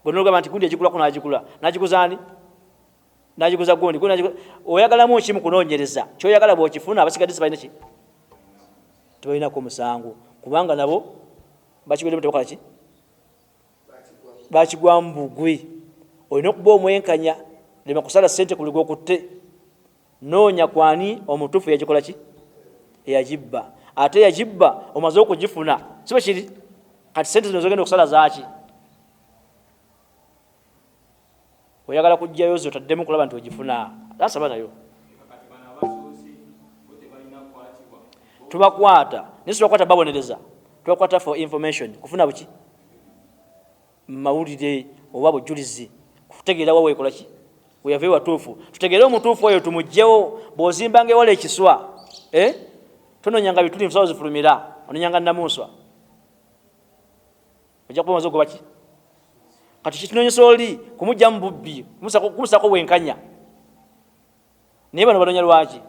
[SPEAKER 1] Gwe nogamba nti gundi yagigulako, n'agigula, n'agiguza ani, n'agiguza gundi, oyagalamu ki mu kunoonyereza? Kyoyagala bw'okifuna, abasigadde sibalina ki, tebalinako musango, kubanga nabo bakigwedemu, tebakola ki, bakigwamu bugwi. Olina okuba omwenkanya, lema kusala sente ku buli gwokutte. Noonya kwani omutuufu yagikola ki, eyagibba. Ate yagibba omaze okugifuna, si bwe kiri? Kati sente zino zogenda okusala zaaki? Oyagala kujjayo zo taddemu kulaba nti ogifuna, asaba nayo. Tubakwata, naye sibakwata babonereza, tubakwata for information, kufuna buki, mawulire oba bujulizi, kutegeera wa weekola ki, weyava ewatuufu, tutegeere omutuufu oyo tumugjewo. Bw'ozimbanga ewala ekiswa, eh? Tononyanga bituli nsawo zifulumira, ononyanga namunswa, ojja kuba omaze ogoba ki. Kati kitunonyesa oli kumugjamu bubbi, kumusako bwenkanya. Naye bano banonya lwaki?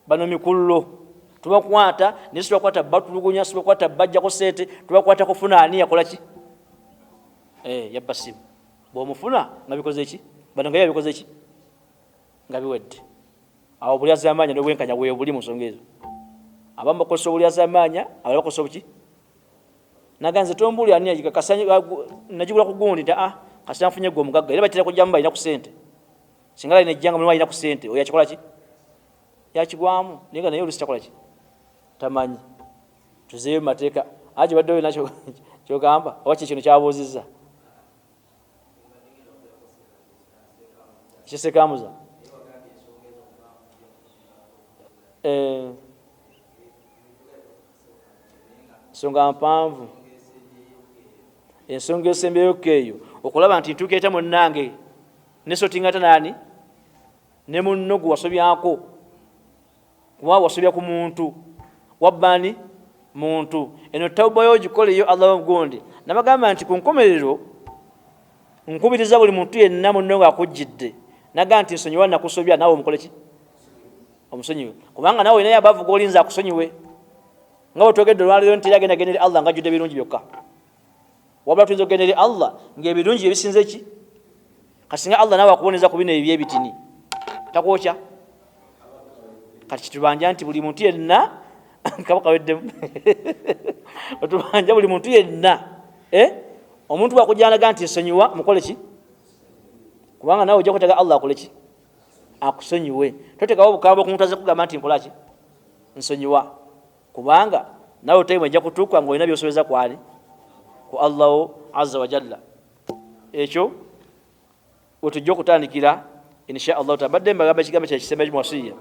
[SPEAKER 1] Bano mikullo. Tubakwata, naye sibakwata batulugunya, sibakwata bajjako sente, tubakwata kufuna ani yakola ki, yabba simu. Bwomufuna nga bikoze ki, bano nga yabikoze ki, nga biwedde awo. Obulyazamaanya n'obwenkanya bwebuli mu nsonga ezo. Abamu bakozesa obulyazamaanya, abalala bakozesa obuki. Naganze tombuuli ani nagigula ku gundi nti ah, kasita nfunye gwe omugagga. Era batera kujjamu balina ku sente. Singa layina ejjanga mulimu alina ku sente, oyo yakikola ki, yakigwamu. Naye nga naye olusi takola ki, tamanyi. Tuzeeyo mu mateeka aje badde olina kyogamba oba kikino kyabuuzizza kisekamuza. Ensonga mpanvu. Ensonga esembyeyo eyo okulaba nti ntuuka eta munnange nesotingata nani ne munno gwe wasobyako, kuba wasobya ku muntu wabbani muntu. Eno tawuba yo ogikoleyo Allah ogundi. Nabagamba nti ku nkomerero nkubiriza buli muntu yenna munno ng'akujjidde naga nti nsonyiwa, nakusobya, naawe omukole ki, omusonyiwe, kubanga nawe olinayo abavu golinza akusonyiwe. Nga bwe twogedde olwaleero nti era agenda genda eri Allah ng'ajjudde ebirungi byokka, wabula tuyinza okugenda eri Allah ng'ebirungi byebisinze ki. Kasinga Allah nawe akuboneza ku bino ebyebitini takwokya. Kati kitubanja nti buli muntu yenna kaba kaweddemu, otubanja buli muntu yenna, eh? Omuntu bwakujanaga nti nsonyiwa, mukole ki, kubanga nawe ojja kwetaga Allah akole ki, akusonyiwe. Totekawo obukambwe ku muntu aze kugamba nti nkola ki, nsonyiwa, kubanga nawe time ejja kutuuka nga olina byosobeza kwani ku Allahu azza wa jalla. Ekyo wetujja okutandikira insha Allahu taala. Badde mbagamba ekigambo kya kisembe muwasiya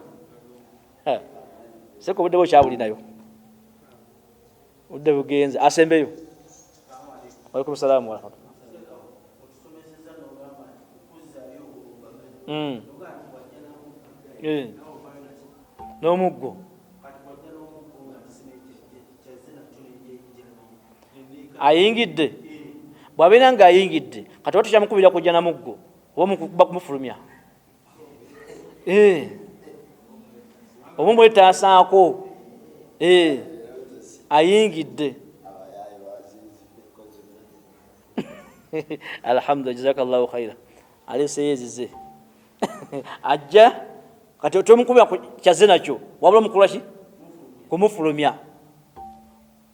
[SPEAKER 1] seko, obudde bwo kyabulinayo, obudde bugenze. Asembeyo. Walaikum salaamu warahmatullah. N'omuggo ayingidde, bw'abeera nga ayingidde kati oba tukyamukubira kujja na muggo oba mukuba kumufulumya, oba omwetaasaako, ayingidde. Alhamdulillah, jazakallahu khaira. Aleseyo ezize ajja kati tomukubira kyazze nakyo, wabula omukula ki, kumufulumya.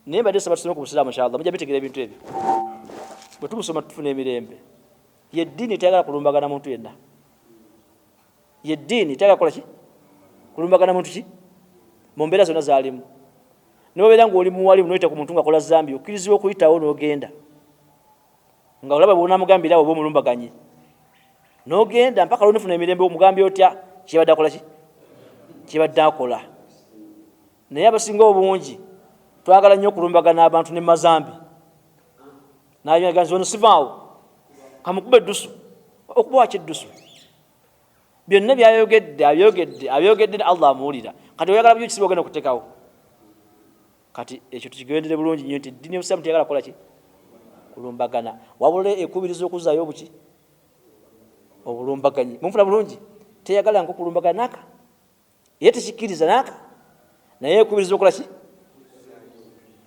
[SPEAKER 1] Naye mbadde saba tusome ku busiraamu, inshallah mujja bitegera ebintu ebyo. Bwe tubusoma tufuna emirembe. Ye ddiini teyagala kulumbagana muntu yenna, ye ddiini teyagala kukola ki. Kulumbagana muntu ki mu mbeera zonna zalimu. Nibabeera ngaoli muwalimu noyita ku muntu ngaakola zambi, okkirizibwa okuyitawo n'ogenda nga olaba bwonamugambira awo oba omulumbaganye nogenda mpaka lwonofuna emirembe, omugambye otya kyebadde akola ki kyebadde akola. Naye abasinga obungi twagala nnyo okulumbagana abantu ne mazambi, naganzi ono sivaawo kamukuba eddusu. Okuba waki eddusu? Byonna byayogedde abyogedde abyogedde, Allah amuwulira. Kati oyagala byo kisiba ogenda okuteekawo. Kati ekyo tukigendere bulungi nnyo nti eddiini y'obusiraamu teyagala kukola ki kulumbagana, wabula ekubiriza okuzaayo obuki obulumbaganyi. Munfuna bulungi? Teyagala nkokulumbagana naka, era tekikkiriza naka, naye ekubiriza okukola ki?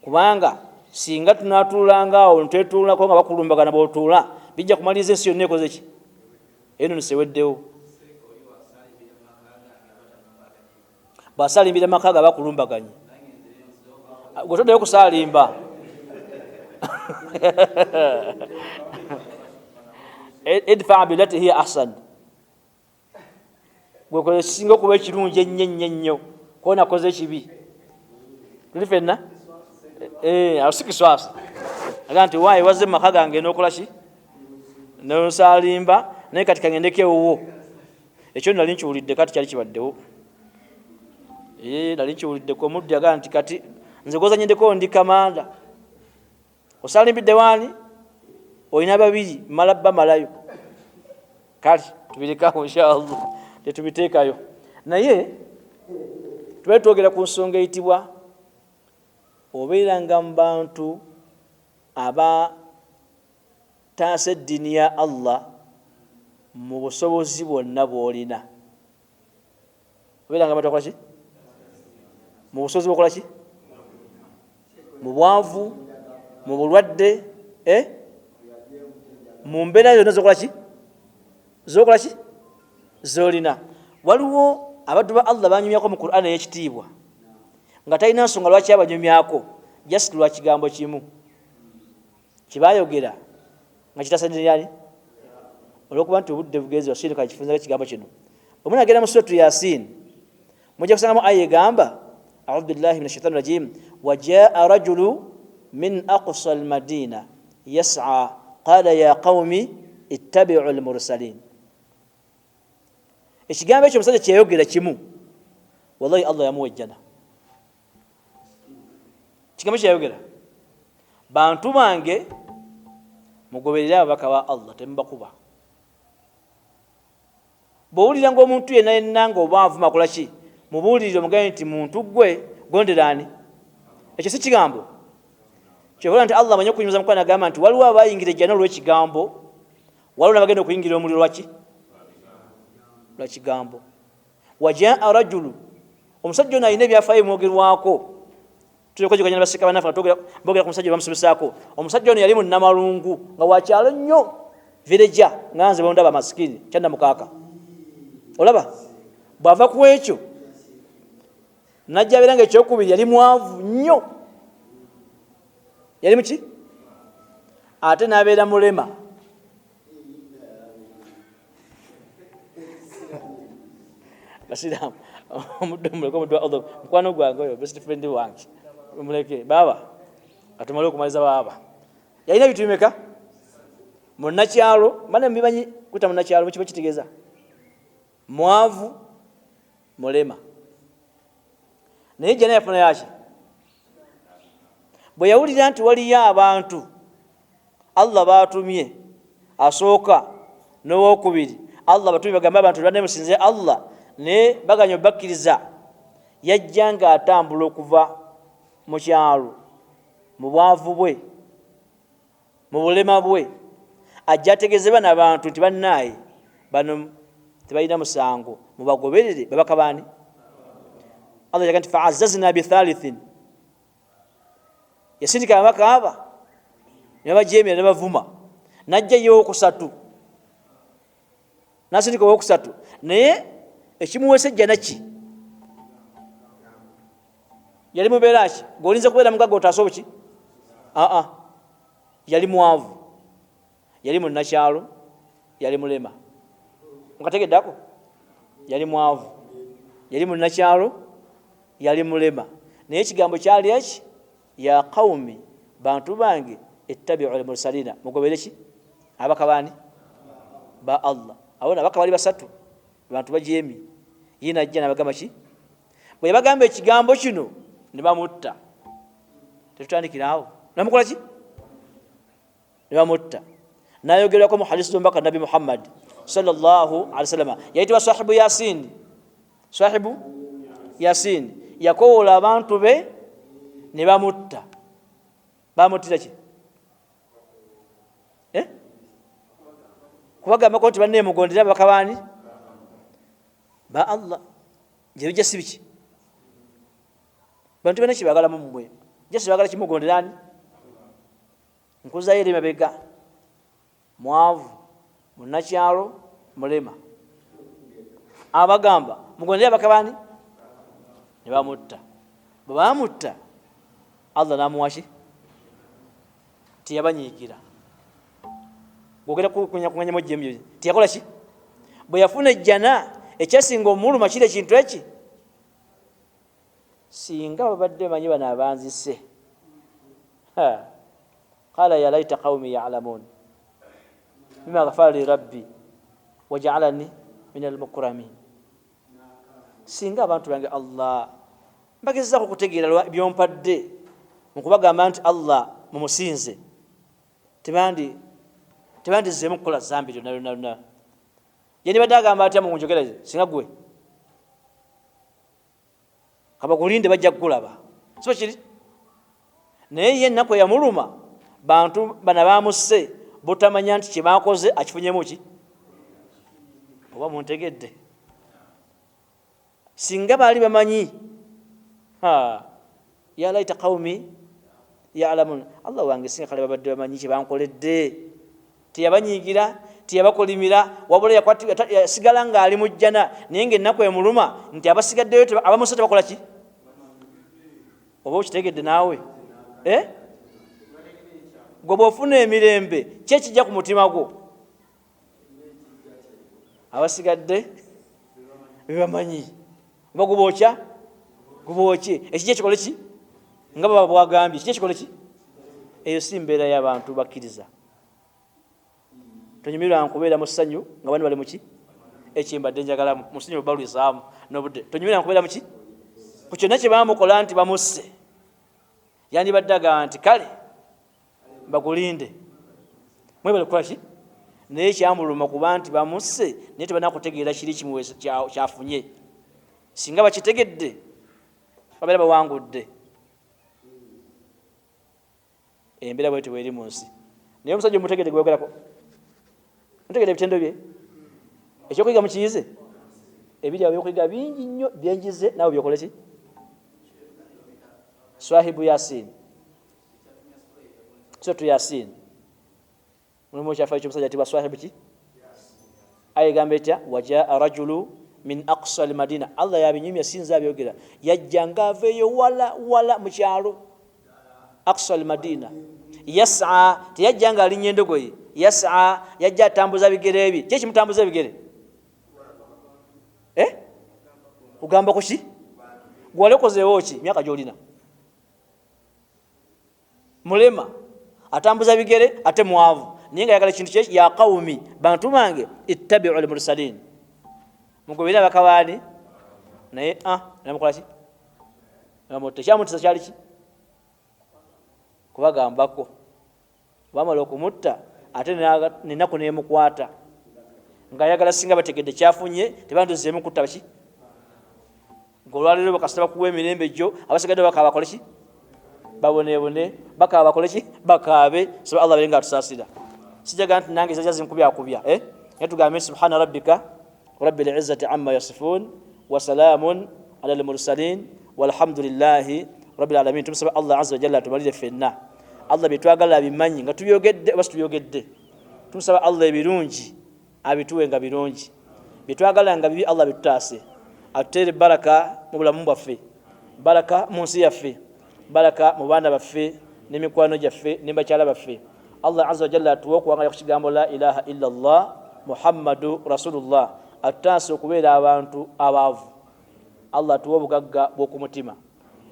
[SPEAKER 1] Kubanga singa tunatuulanga awo ntetuulako nga bakulumbagana, bwotuula bijja kumaliriza ensi yonna ekoze ki eno niseweddewo. Bwasalimbira maka ga bakulumbaganye, gwe toddayo kusalimba. Idfa billati hiya ahsan, gwekoze ekisinga okuba ekirungi ennyo ennyo ennyo konakoze ekibi. Tuli fenna awo si kiswasi aga nti waayi wazze mumaka gange nokola ki nosalimba, naye kati kangendeko ewuwo. Ekyo nali nkiwulidde, kati kyali kibaddewo, nali nkiwuliddeko omuddi agaa nti kati nze gozanyindeko ndi kamanda, osalimbidde waani olina babiri mala bamalayo. Kale tubirekawo inshallah, tetubiteekayo, naye tubale twogera ku nsonga eyitibwa obeeranga mu bantu aba taasa eddiini ya Allah mu busobozi bwonna bw'olina. Obeeranga abantu akola ki mu busobozi bwokola ki mu bwavu, mu bulwadde, mu mbeera yonna zokola ki zokola ki zolina. Waliwo abaddu ba Allah banyumyako mu Qur'an ey'ekitiibwa nga talina nsonga lwaki abanyumyako, just lwa kigambo kimu kyebayogera nga kitasanirani. Olwokuba nti obudde bugenzi wasiini, kakifunzako ekigambo kino. Bwe munagenda mu suratu Yasin mujja kusangamu aya egamba, audhu billahi min ashaitani rajim, wajaa rajulu min aqsa almadina yasa qala ya qaumi ittabiu lmursalin. Ekigambo ekyo omusajja kyeyayogera kimu, wallahi Allah yamuwa ejjana. Kigambo kyeyayogera, bantu bange mugoberere ababaka ba Allah, temubakuba. Bwowulira nga omuntu yenna yenna nga oba avuma akola ki, mubuulirire, omugambe nti muntu gwe gonderaani. Ekyo si kigambo kyobola nti Allah amanyi okunyumiza mukwano, agamba nti waliwo abayingira ejjana olw'ekigambo, waliwo nabagenda okuyingira omuliro lwaki lwa kigambo. Wajaa rajulu, omusajja ono alina ebyafaayo bimwogerwako, tulekojoganya nabasika banafe bogera ku musajja bamusomesaako. Omusajja ono yali munnamalungu nga wakyalo nnyo vireja, nga nze bondaba masikini kyannamukaaka. Olaba bw'ava ku ekyo najja abeera nga ekyokubiri yali mwavu nnyo, yali muki, ate n'abeera mulema. Basiraamu, omuddu muleke, omuddu wa Allah mukwano gwange oyo best friend wange muleke baaba katumale okumaliza. Baaba yalina ebintu bimeka munnakyalo? Mana mubimanyi kuta munnakyalo mukiba kitegeeza mwavu, mulema, naye jana yafuna yaki bwe yawulira nti waliyo abantu Allah batumye asooka n'owokubiri, Allah batumye bagambe abantu banne musinze Allah, naye baganya obakkiriza. Yajja nga atambula okuva mu kyalo mu bwavu bwe, mu bulema bwe, ajja ategeeze bano abantu nti bannaaye bano tebalina musango, mubagoberere babaka baani. Allah yaga nti faazazna bithalithin, yasindika ababaka aba nebabajemera nebavuma, najja yokusatu nasindika owokusatu, naye ekimuweesa ejjana ki yali mubeera ki? Gweolinza kubeera mugaga otaase obuki? Aa, yali mwavu, yali munnakyalo, yali mulema. Mukategeddako, yali mwavu, Yali munnakyalo, yali mulema, naye ekigambo kyali eki, ya qaumi, bantu bange, ittabiu lmursalina, mugobere ki? Abaka baani? Ba Allah. Awo abaka bali basatu, bantu bajeemi. Ye najja nabagamba ki? Bwe yabagamba ekigambo kino ne bamutta. Tetutandikira awo, namukola ki? Ne bamutta. Nayogerwako mu hadisi z'omubaka Nabbi Muhammad sallallahu alaihi wasallam, yayitibwa sahibu Yasini. Sahibu Yasini yakowoola abantu be ne bamutta. Bamuttira ki? Eh? Kubagambako nti bannemugondera ababaka baani? Ba Allah. Gyebijja si biki? Bantu bana kibagalamu mmwe, jasi bagala kimugonderani. Nkuzayo eri mabega, mwavu, munnakyalo, mulema, abagamba mugondere abaka baani? Ne bamutta. Bwe bamutta, Allah namuwaki? Teyabanyiigira. Gwogera kuŋanyamu ejjembi, teyakola ki? Bwe yafuna ejjana, ekyasinga omuluma kiri ekintu eki, singa babadde bamanyi bano abanzise. Qala ya laita qaumi yalamun bima ghafara li rabbi wajaalani min almukramin. Singa abantu bange Allah mbagezaako okutegeera byompadde mukubagamba nti Allah mumusinze, tebandizzeemu kukola zambi lyonna lyonna lyonna. Yandibadde agamba atya mu njogera ze? Singa gwe kabagulinde bajja kukulaba, siba kiri. Naye ye ennaku eyamuluma, bantu bana bamusse butamanya nti kyebakoze akifunyemu ki? Oba muntegedde? Singa baali bamanyi, ya laita qaumi yalamun, Allah wange, singa kale babadde bamanyi kyebankoledde. Teyabanyiigira, teyabakolimira, wabula yasigala ng'ali mu jjana, naye ng'ennaku emuluma nti abasigaddeyo abamusse tebakola ki? Oba okitegedde naawe? Eh? Gwe bw'ofuna emirembe, ki ekijja ku mutima gwo? Abasigadde bebamanyi. Oba gubookya, gubookye, ekijja kikole ki? Nga baba bwagambye, kijja kikole ki? Eyo si mbeera y'abantu bakkiriza. Tonyumirwa nkubeera mu ssanyu nga bani bali muki? Ekyembadde njagala musinyi obalwisaamu n'obudde. Tonyumirwa nkubeera muki ku kyonna kye bamukola nti bamusse. Yandibadde agamba nti kale bagulinde, mwebale kukola ki? Naye kyamuluma kuba nti bamusse, naye tebanakutegeera kiri kimuwe kyafunye. Singa bakitegedde babeera bawangudde. Embeera bwetyo bweri mu nsi. Naye omusajja omutegedde gweyogerako, mutegedde ebitendo bye, ekyokuyiga mukiyize. Ebiri awo ebyokuyiga bingi nnyo byenjize, naawe byokole ki? Swahibu Yasin, suratu Yasin mulimu ekyafayo kyomusajja atibwa swahibu ki? Aya egamba etya? Wajaa rajulu min aqsa almadina. Allah yabinyumya, sinza abyogera. Yajja nga aveeyo wala wala mu kyalo aqsa almadina, yasa. Teyajja nga alinnya endogoyi, yasa, yajja atambuza bigere bye. Ki ekimutambuza ebigere? Eh? Kugamba kuki? Gwali okozeewo ki myaka gyolina? Mulema, atambuza bigere, ate mwavu, naye nga yagala ekintu kyeki, ya qaumi, bantu bange, ittabiu lmursalin, mugobere abakabaani. Naye namukola ki? Namutta. Ekyamutisa kyali ki? Kubagambako. Bamala okumutta, ate nenaku nemukwata ngaayagala singa bategedde kyafunye tebandizeemu kutta baki. Ngaolwaleero bakasita bakuwa emirembe gyo, abasigadde bakaba bakole ki? Babonebone. Bakaba bakole ki? Bakaabe. Saba Allah abere nga atusaasira. Sijaga nti nange zaja zinkubyakubya, eh? Naye tugambe subhana rabbika rabbil izzati amma yasifun wa salamun ala al-mursalin walhamdulillahi rabbil alamin. Tumusaba Allah azza wa jalla atumalire ffenna. Allah byetwagala abimanyi nga tubyogedde oba situbyogedde. Tumusaba Allah ebirungi abituwe nga birungi, byetwagala nga bibi Allah bitutaase, atuteere baraka mu bulamu bwaffe, baraka mu nsi yaffe, baraka mu baana baffe n'emikwano gyaffe ne bakyala baffe. Allah azza wa jalla atuwe okuwangala ku kigambo la ilaha illa Allah Muhammadu rasulullah, atutaase okubeera abantu abaavu. Allah atuwe obugagga bw'oku mutima.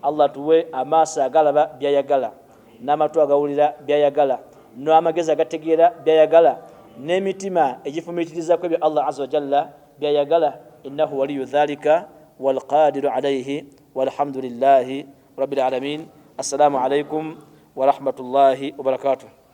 [SPEAKER 1] Allah atuwe amaaso agalaba byayagala, n'amatu agawulira byayagala, n'amagezi agategeera byayagala, n'emitima egifumiitirizaku ebyo Allah azza wajalla byayagala. Innahu waliyu dhalika walqadiru alaihi, walhamdulillahi rabbil alamin. Assalamu alaikum warahmatullahi wabarakatuh.